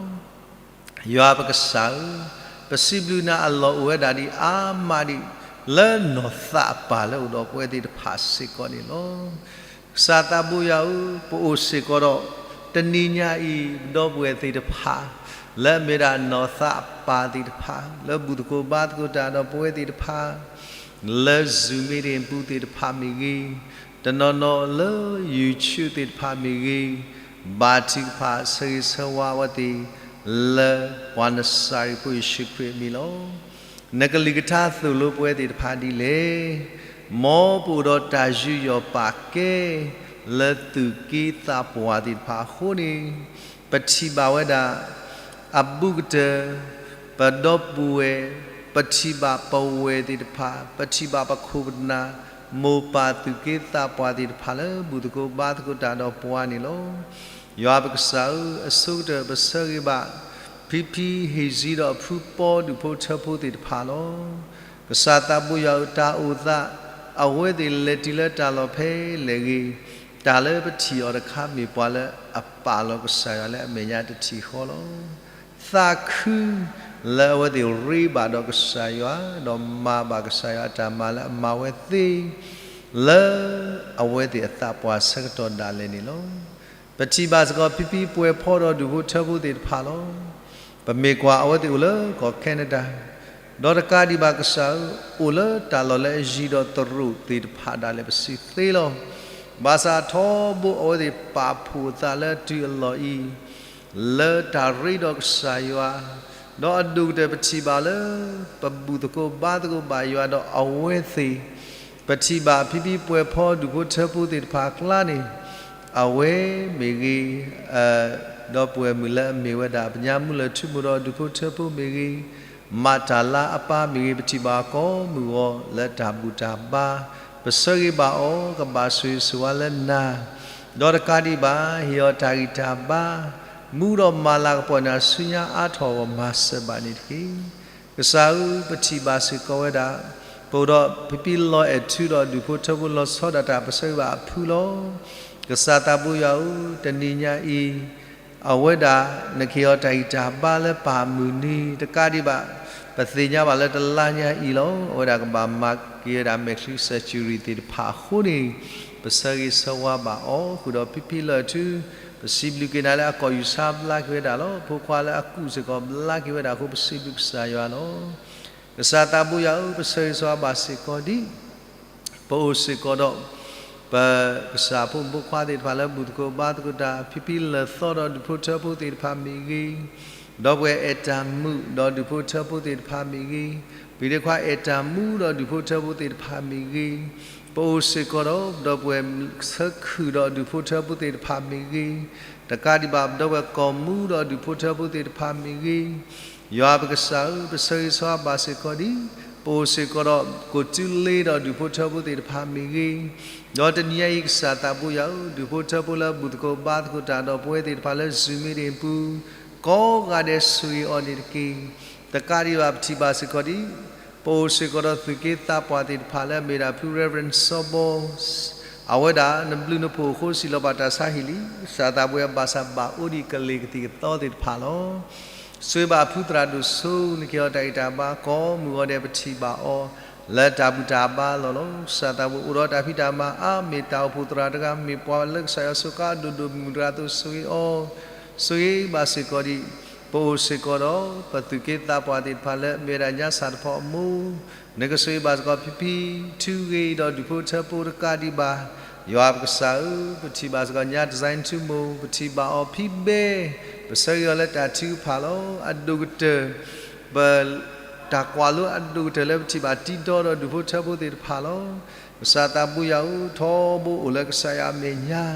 ယွၤပကစၢ်ဧၢ, ပစံးဘျုးနၤအလီၢ်အိၣ်ဝဲဒၣ်ဒ်အါမးဒံး လၢနီၢ်သးအပၢ်လၢအိၣ်ဒီးပဝဲသ့ၣ်တဖၣ်စ့ၢ်ကီးန့ၣ်လီၤ. ကစၢ်သးဘိယွၤဧၢ, ပအိၣ်စ့ၢ်ကီးဒီး တနံၤညါအံၤ ပဒီပုၢ်ဝဲၢ်သ့ၣ်တဖၣ် လၢအမ့ၢ်ဒၣ်နီၢ်သးအပၢ်သ့ၣ်တဖၣ် လၢဘူၣ်သကိးဘါသကိးတၢ်ဒီးပဝဲသ့ၣ်တဖၣ် လၢ Zoom meeting ပူၤသ့ၣ်တဖၣ်မ့ၢ်ဂ့ၤ, တနီၤနီၤလၢ YouTube သ့ၣ်တဖၣ်မ့ၢ်ဂ့ၤ, ဘါထုကဖၣ်ဆၢဂ့ၤဆၢဝါအဝဲသ့ၣ် လၢပှၤနစၤရ့းဖိယ့ၣ်ၡူးခရံာ်အမံၤလီၤ. နကလုၢ်ကထါသိၣ်လိပဝဲသ့ၣ်တဖၣ်ဒ်လဲၣ်. မ်ပအိၣ်ဒီးတၢ်ယူးယီၣ်ပာ်ကဲ လၢသူၣ်က့သးပှၢ်သ့ၣ်တဖၣ်အဃိန့ၣ်, ပထံၣ်ဘၣ်ဝဲဒၣ် အဘူးကတၢၢ် ပဒီပုၢ်ဝဲၢ်, ပထံၣ်ဘၣ်ပဝဲၢ်သ့ၣ်တဖၣ်, ပထံၣ်ဘၣ်ပခိၣ်ပနၢ် မိၢ်ပၢ်သူၣ်က့သးပှၢ်သ့ၣ်တဖၣ်လၢ ဘူၣ်သကိးဘါသကိးတၢ်ဒီးပှၤန့ၣ်လီၤ. ယွၤပကစၢ်ဧၢ, အဆိကတၢၢ်ပဆၢဂ့ၤဘၣ် ဖံဖံဟ့ၣ်စံဒီးအဖုပီဒူၣ်ဖိထၢဖိသ့ၣ်တဖၣ်လီၤ. ကစၢ်သးဘိယွၤဧၢ, တၢ်အိၣ်သး အဝဲသ့ၣ်လဲၤတုၤလၢတၢ်လီၢ်ဖဲလဲၣ်ဂ့ၤ, တၢ်လၢပထံၣ်အီၤတခါမ့ၢ်ပှၤလၢအပာ်လီၤကစၢ်ယွၤလၢအမဲာ်ညါတထံၣ်ဃီလီၤ. သးခုလၢအဝဲသ့ၣ်ရ့ဘၣ်ဒီးကစၢ်ယွၤ, ဒီးမၤဘၣ်ကစၢ်ယွၤအတၢ်မၤလၢအမၤဝဲသ့ လၢအဝဲသ့ၣ်အသးပှၢ်ဆၢကတီၢ်ဒၣ်လဲာ်န့ၣ်လီၤ. ပထံၣ်ဘၣ်စ့ၢ်ကီးဖံဖံပှဲၤဖီဒီးဒူၣ်ဖိထၢဖိသ့ၣ်တဖၣ်လီၤ. ပမ့ၢ်ကွၢ်အဝဲသ့ၣ်အိၣ်လၢကီၢ် Canada, ဒီးတကးဒံးဘၣ်ကစၢ်ဧၢ, အိၣ်လၢတၢ်လီၢ်လၢအယံၤဒီးသရိာ်သ့ၣ်တဖၣ်ဒၣ်လဲာ် ပစံးသ့လီၤ. ဘၣ်ဆၣ်ထီဘိအဝဲသ့ၣ်ပာ်ဖှိၣ်အသးလၢအတုၤအလီၢ်အံၤ လၢတၢ်ရ့ဒီးကစၢ်ယွၤ, ဒီးအဒိၣ်ကတၢၢ်ပထံၣ်ဘၣ်လၢ ပဘူၣ်သကိးဘါသကိးဘၣ်ယွၤဒီးအဝဲသ့ၣ်, ပထံၣ်ဘၣ်ဖံဖံပှဲၤဖီဒူၣ်ဖိထၢဖိသ့ၣ်တဖၣ်အကျါန့ၣ်, အဝဲမ့ၢ်ဂ့ၤ, ဒီပုၢ်ဝဲၢ်မုၣ်လၢအမ့ၢ်ဝဲဒၣ် ပညါမူလၢာ်ထူမိၢ်ဒီးဒူၣ်ဖိထၢဖိမ့ၢ်ဂ့ၤ, မၤတၢ်လါအပၢ်မ့ၢ်ဂ့ၤ, ပထံၣ်ဘၣ်ကိးမုၢ်ဂီၤလၢတၢ်ဘူၣ်တၢ်ဘါ, ပဆၢဂ့ၤဘၣ်အီၤ ကဘၣ်ဆိၣ်ဂ့ၤဆိၣ်ဝါလၢနၤ, ဒီးတကးဒံးဘၣ် ဟ့ၣ်အီၤတၢ်ဂံၢ်တၢ်ဘါ, မူဒီးမၤလၤကပီၤန့ၢ်အီၤဆူညါအါထီၣ်အဂီၢ် မၤစၢၤဘၣ်န့ၣ်တက့ၢ်. ကစၢ်ဧၢ, ပထံၣ်ဘၣ်စ့ၢ်ကီးဝဲဒၣ်, ပအိၣ်ဒီးဖံဖံလီၤအဲၣ်ထူဒီးဒူၣ်ဖိထၢဖိလီၤဆီဒၣ်တၢ် ပဆၢဂ့ၤဘၣ်အဖုလီၤ. ကစၢ်သးဘိယွၤဧၢ, တနံၤညါအံၤ အဝဲဒၣ် နကဟ့ၣ်အီၤတၢ်ဂံၢ်တၢ်ဘါလၢပၢ်မုၢ်နံၤ တကးဒံးဘၣ်, ပသ့ၣ်ညါဘၣ်လၢတလါညါအံၤလီၤ. အဝဲဒၣ်ကဘၣ်မၤက့ၤဝဲဒၣ်မဲာ်ချံ surgery သ့ၣ်တဖၣ်အဃိန့ၣ်, ပဆၢဂ့ၤဆၢဝါဘၣ်အီၤ ဃုာ်ဒီးဖံဖံလီၤအဲၣ်ထူ, ပစံးဘျုးက့ၤနၤလၢအကီၢ်ယူၢ်ဆါဘျါက့ၤဝဲဒၣ်လီၤ. ဖိခွါလၢအကူးစ့ၢ်ကီးဘျါက့ၤဝဲဒၣ်အဃိ ပစံးဘျုးကစၢ်ယွၤလီၤ. ကစၢ်သးဘိယွၤဧၢ, ပဆၢဂ့ၤဆၢဝါဘၣ်စ့ၢ်ကီးဒံး ပအိၣ်စ့ၢ်ကီးဒီး ပကစၢ်ဖိမုၣ်ဖိခွါသ့ၣ်တဖၣ်လၢဘူၣ်သကိးဘါသကိးတၢ် ဖံဖံလၢာ်သီဒီးဒူၣ်ဖိထၢဖိသ့ၣ်တဖၣ်မ့ၢ်ဂ့ၤ, ဒီပုၢ်ဝဲၢ်အဲၣ်တၢ်မုာ်ဒီးဒူၣ်ဖိထၢဖိသ့ၣ်တဖၣ်မ့ၢ်ဂ့ၤ, ပှၤဒ့ခွါအဲၣ်တၢ်မူဒီးဒူၣ်ဖိထၢဖိသ့ၣ်တဖၣ်မ့ၢ်ဂ့ၤ, ပအိၣ်စ့ၢ်ကီးဒီး ဒီပုၢ်ဝဲၢ်ဆၢခုၣ်ဒီးဒူၣ်ဖိထၢဖိသ့ၣ်တဖၣ်မ့ၢ်ဂ့ၤ, တကးဒံးဘၣ် ဒီပုၢ်ဝဲၢ်ကီၢ်မူဒီးဒူၣ်ဖိထၢဖိသ့ၣ်တဖၣ်မ့ၢ်ဂ့ၤ, ယွၤပကစၢ်ဧၢ, ပဆၢဂ့ၤဆၢဝါဘၣ်စ့ၢ်ကီးဒံး ပအိၣ်စ့ၢ်ကီးဒီး ကိးတုလ့ဒီးဒူၣ်ဖိထၢဖိသ့ၣ်တဖၣ်မ့ၢ်ဂ့ၤ, ဒီးတနံၤအံၤကစၢ်သးဘိယွၤဧၢ, ဒူၣ်ဖိထၢဖိလၢဘူၣ်သကိးဘါသကိးတၢ်ဒီးပဝဲသ့ၣ်တဖၣ်လၢ Zoom meeting ပူၤ ကိးဂၤဒဲးဆိၣ်ဂ့ၤအီၤန့ၣ်တက့ၢ်. တကးဒံးဘၣ်ပထံၣ်ဘၣ်စ့ၢ်ကီးဒံး ပအိၣ်စ့ၢ်ကီးဒီးသူၣ်က့သးပှၢ်သ့ၣ်တဖၣ်လၢအမ့ၢ်ဒၣ်ဖု Reverend စီၤဘီ အဝဲဒၣ်နဘျုးနဖှိၣ်အဃိစံးလီၤပာ်တၢ်ဆါဟံၣ်လံ, ကစၢ်သးဘိယွၤဘၣ်ဆၣ်ဘၣ်အိၣ်ဒံးကလ့ၢ်ကသံၣ်ကသီသ့ၣ်တဖၣ်လီၤ. ဆိၣ်ဂ့ၤဘၣ်ဖုသရၣ်ဒိၣ်စိ နကဟ့ၣ်အီၤတၢ်ဂံၢ်တၢ်ဘါ ကိးမုၢ်ဂီၤဒဲးပထံၣ်ဘၣ်အီၤ လၢတၢ်ဘူၣ်တၢ်ဘါလီၤလီၤ. ကစၢ်သးဘိအိၣ်ဒီးတၢ်ဖံးတၢ်မၤအါ မ့ၢ်တၢ်အိၣ်ဖှိၣ်သရၣ်တဂၤ မ့ၢ်ပှၤလၢကစၢ်ယွၤစူးကါဒိၣ်ဒိၣ်မုၢ်မုၢ်တဂၤအသိးဆိၣ်ဂ့ၤအီၤ, ဆိၣ်ဂ့ၤဘၣ်စ့ၢ်ကီးဒံး ပအိၣ်စ့ၢ်ကီးဒီး ပသူၣ်က့သးပှၢ်သ့ၣ်တဖၣ်လၢအမ့ၢ်ဝဲဒၣ်ညါစၢ်တဖီအမိၢ်, နကဆိၣ်ဂ့ၤဘၣ်စ့ၢ်ကီးဖံဖံ ထူဂ့ၤဒီးဒူၣ်ဖိထၢဖိတကးဒံးဘၣ်, ယွၤပကစၢ်ဧၢ, ပထံၣ်ဘၣ်စ့ၢ်ကီးညါ design ထူမိၢ် ပထံၣ်ဘၣ်အီၤဖံဘဲ, ပဆၢဂ့ၤအီၤလၢတၢ်ထုကဖၣ်လီၤ. အဒိၣ်ကတၢၢ် ပ တၢ်ကွၢ်လိအဒိၣ်ကတၢၢ်လၢပထံၣ်ဘၣ်တံဒီဒီးဒူၣ်ဖိထၢဖိသ့ၣ်တဖၣ်လီၤ. ကစၢ်သးဘိယွၤဧၢ, ထီဘိအိၣ်လၢကစၢ်ယွၤအမဲာ်ညါ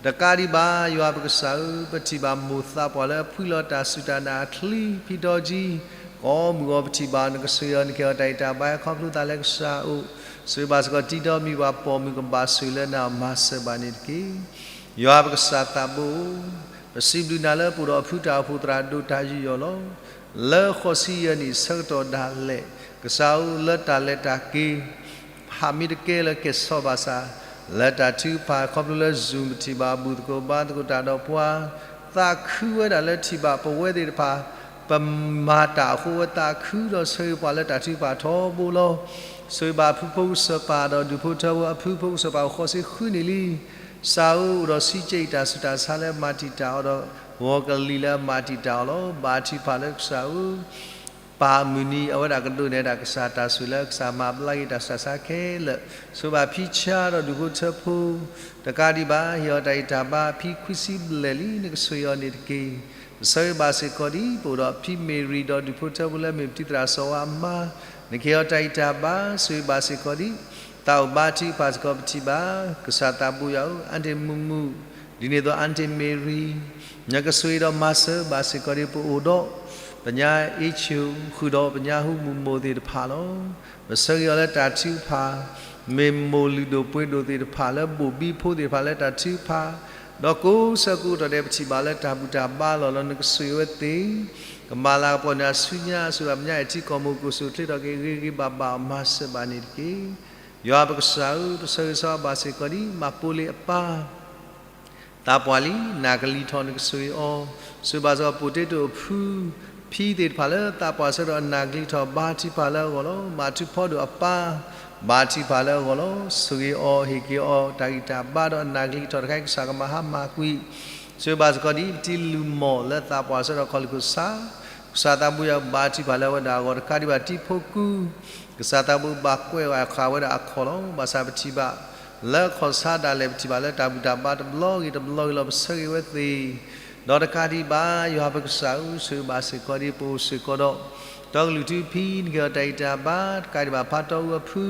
တကးဒံးဘၣ် ယွၤပကစၢ်ဧၢ, ပထံၣ်ဘၣ်မိၢ်သးပှၢ်လၢအဖှံလီၤတၢ်စူၢ်တၢ်နာ်အချံဖံးထီကံ, ကိးမုၢ်ဂီၤပထံၣ်ဘၣ်နကဆိၣ်ဂ့ၤအီၤ နကဟ့ၣ်အီၤတၢ်ဂံၢ်တၢ်ဘါအခီဖျိသးလၢကစၢ်အအိၣ်, ဆိၣ်ဂ့ၤဘၣ်စ့ၢ်ကီးတံဒီမံၤပှၤပိာ်မုၣ်ကဘၣ်ဆိၣ်ဂ့ၤလၢနၤမၤစၢၤဘၣ်န့ၣ်တက့ၢ်. ယွၤပကစၢ်သးဘိဧၢ, ပစံးဘျုးနၤလၢပအိၣ်ဒီးအဖုတၢ်အိၣ်ဖှိၣ်သရၣ်ဒိၣ်တၢ်ယူးယီၣ်လီၤ. လၢဃိးဆံယဲၢ်နံၣ်ဆၢကတီၢ်ဒၣ်လဲာ် ကစၢ်ဧၢ လၢတၢ်လဲၤတၢ်က့ၤ ဟးမ့ၢ်တကဲလၢကဲၣ်ဆိးဘၣ်ဆၣ် လၢတၢ်ထုကဖၣ်ခီဖျိလၢ Zoom ပထံၣ်ဘၣ်ဘူၣ်သကိးဘါသကိးတၢ်ဒီးပှၤ သးခုဝဲဒၣ်လၢထံၣ်ဘၣ်ပဝဲသ့ၣ်တဖၣ် ပမၤတၢ်အဃိ အဝဲသးခုဒီးဆၢဂ့ၤပှၤလၢတၢ်ထုကဖၣ်ထီဘိလီၤ. ဆိၣ်ဂ့ၤဘၣ်ဖုဖိကစၢၢ်ပၢ်ဒီးဒူၣ်ဖိထၢဖိ အဖုဖိကစၢၢ်ပၢ်အိၣ်ဃိးဆံဃုနံၣ်လံ. ကစၢ်ဧၢ အိၣ်ဒီးဆံးကဲးအံၤတၢ်ဆူးတၢ်ဆါလၢအမၤတံာ်တာ်အီၤဒီး ဂီၤကလံၤလၢအမၤတံာ်တာ်အီၤလီၤ. ဘါထုကဖၣ်လၢကစၢ်ဧၢ ပၢ်မုၢ်နံၤ အဝဲဒၣ်ကဒိးန့ၢ်ဒၣ်ကစၢ်တၢ်ဆိၣ်လၢကစၢ်မၤဘျါက့ၤတၢ်ဆူးတၢ်ဆါခဲလၢာ်, ဆိၣ်ဂ့ၤဘၣ်ဖံဆါဒီးဒူၣ်ဖိထၢဖိ, တကးဒံးဘၣ် ဟ့ၣ်အီၤတၢ်ဂံၢ်တၢ်ဘါ ဖံခွံဆံဘျဲၣ်လံ နကဆိၣ်ဂ့ၤအီၤန့ၣ်တက့ၢ်. ပဆၢဂ့ၤဘၣ်စ့ၢ်ကီးဒံး ပအိၣ်ဒီးဖံမ့ၢ်ရံၤဒီးဒူၣ်ဖိထၢဖိလၢမ့ၢ်ပတံၤသရၣ်စီၤဝါအမါ, နကဟ့ၣ်အီၤတၢ်ဂံၢ်တၢ်ဘါ ဆိၣ်ဂ့ၤဘၣ်စ့ၢ်ကီးဒံး သးအိၣ်ဘါထုကဖၣ်စ့ၢ်ကီးပထံၣ်ဘၣ် ကစၢ်သးဘိယွၤဧၢ, အၣ်တ့ၢ်မုၢ်မုၢ် ဒ်န့ၣ်အသိး အၣ်တ့ၢ်မ့ၢ်ရံၤ နကဆိၣ်ဂ့ၤဒီးမၤစၢၤဘၣ်စ့ၢ်ကီးဒံး ပအိၣ်ဒီး ပညါအ့ၣ်ဆူၣ် ဃုာ်ဒီးပညါဟူမုၢ်မိၢ်သ့ၣ်တဖၣ်လီၤ. ပဆၢဂ့ၤအီၤလၢတၢ်ထုကဖၣ် မ့ၢ်မိၢ်လုၢ်ဒိၣ်ပှ့ၤဒိၣ်သ့ၣ်တဖၣ်လၢဘိၣ်ဘံဖိသ့ၣ်တဖၣ်လၢတၢ်ထုကဖၣ်, ဒီးကိးဆၢကိးကတီၢ်ဒဲးပထံၣ်ဘၣ်လၢတၢ်ဘူၣ်တၢ်ဘါလီၤလီၤ နကဆိၣ်ဂ့ၤဝဲသ့ၣ် ကမၤလၤကပီၤန့ၢ်အစုညါ ဆိၣ်ဂ့ၤဘၣ်ပညါအဲၣ်ထံကီၢ်မိၢ် ကိၣ်ဆူၣ်ချ့ထီၣ်က့ၤဂ့ၤဂ့ၤဘၣ်ဘၣ် မၤစၢၤဘၣ်န့ၣ်တက့ၢ်. ယွၤပကစၢ်ဧၢ, ပဆၢဂ့ၤဆၢဝါဘၣ်စ့ၢ်ကီးဒံး မၤပိလ့ၣ်အပၢ် သးပှၢ်လံ နာ်ကလံၤထီၣ် နကဆိၣ်ဂ့ၤအီၤ, ဆိၣ်ဂ့ၤဘၣ်စ့ၢ်ကီး ပိၣ်တ့တိၣ်အဖု ဖံသ့ၣ်တဖၣ်လၢသးပှၢ်ဆၢကတီၢ်အနာ်ကလံၤထီၣ် ဘါထုကဖၣ်လၢအဂီၢ်လီၤ. မၤထူဖီဒိၣ်အပၢ် ဘါထုကဖၣ်လၢအဂီၢ်လီၤ. ဆိၣ်ဂ့ၤအီၤ ဟ့ၣ်က့ၤအီၤ တၢ်ဂံၢ်တၢ်ဘါဒီးအနာ်ကလံၤထီၣ်တခါအံၤ ကစၢ်ကမၤဟါမၢ်ကွံာ် ဆိၣ်ဂ့ၤဘၣ်စ့ၢ်ကီးဒ်ပတံၤလုၢ်မီၢ်လၢသးပှၢ်ဆၢကတီၢ်ခီၣ်လ့ၢ်ခိၣ်ဆါ, ကစၢ်သးဘိယွၤဘါထုကဖၣ်လၢအဝဲဒၣ်အဂီၢ် တကးဒံးဘၣ်တံၤဖိကူ ကစၢ်သးဘိဘၣ်ကွဲးဝဲအခးဝဲဒၣ်အခီၣ်လီၤ. ဘၣ်ဆၣ်ပထံၣ်ဘၣ် လၢခီၣ်ဆါဒၣ်လဲာ် ပထံၣ်ဘၣ်လၢတၢ်ဘူၣ်တၢ်ဘါတဘျီဂ့ၤတဘျီဂ့ၤလီၤ ပဆၢဂ့ၤဝဲသ့ၣ်, ဒီးတကးဒံးဘၣ် ယွၤပကစၢ်ဧၢ, ဆိၣ်ဂ့ၤဘၣ်စ့ၢ်ကီးဒံး ပအိၣ်စ့ၢ်ကီးဒီး တီကလုာ်ထူဖံ နကဟ့ၣ်အီၤတၢ်ဂံၢ်တၢ်ဘါ တကးဒံးဘၣ် ဖါတီအူအဖု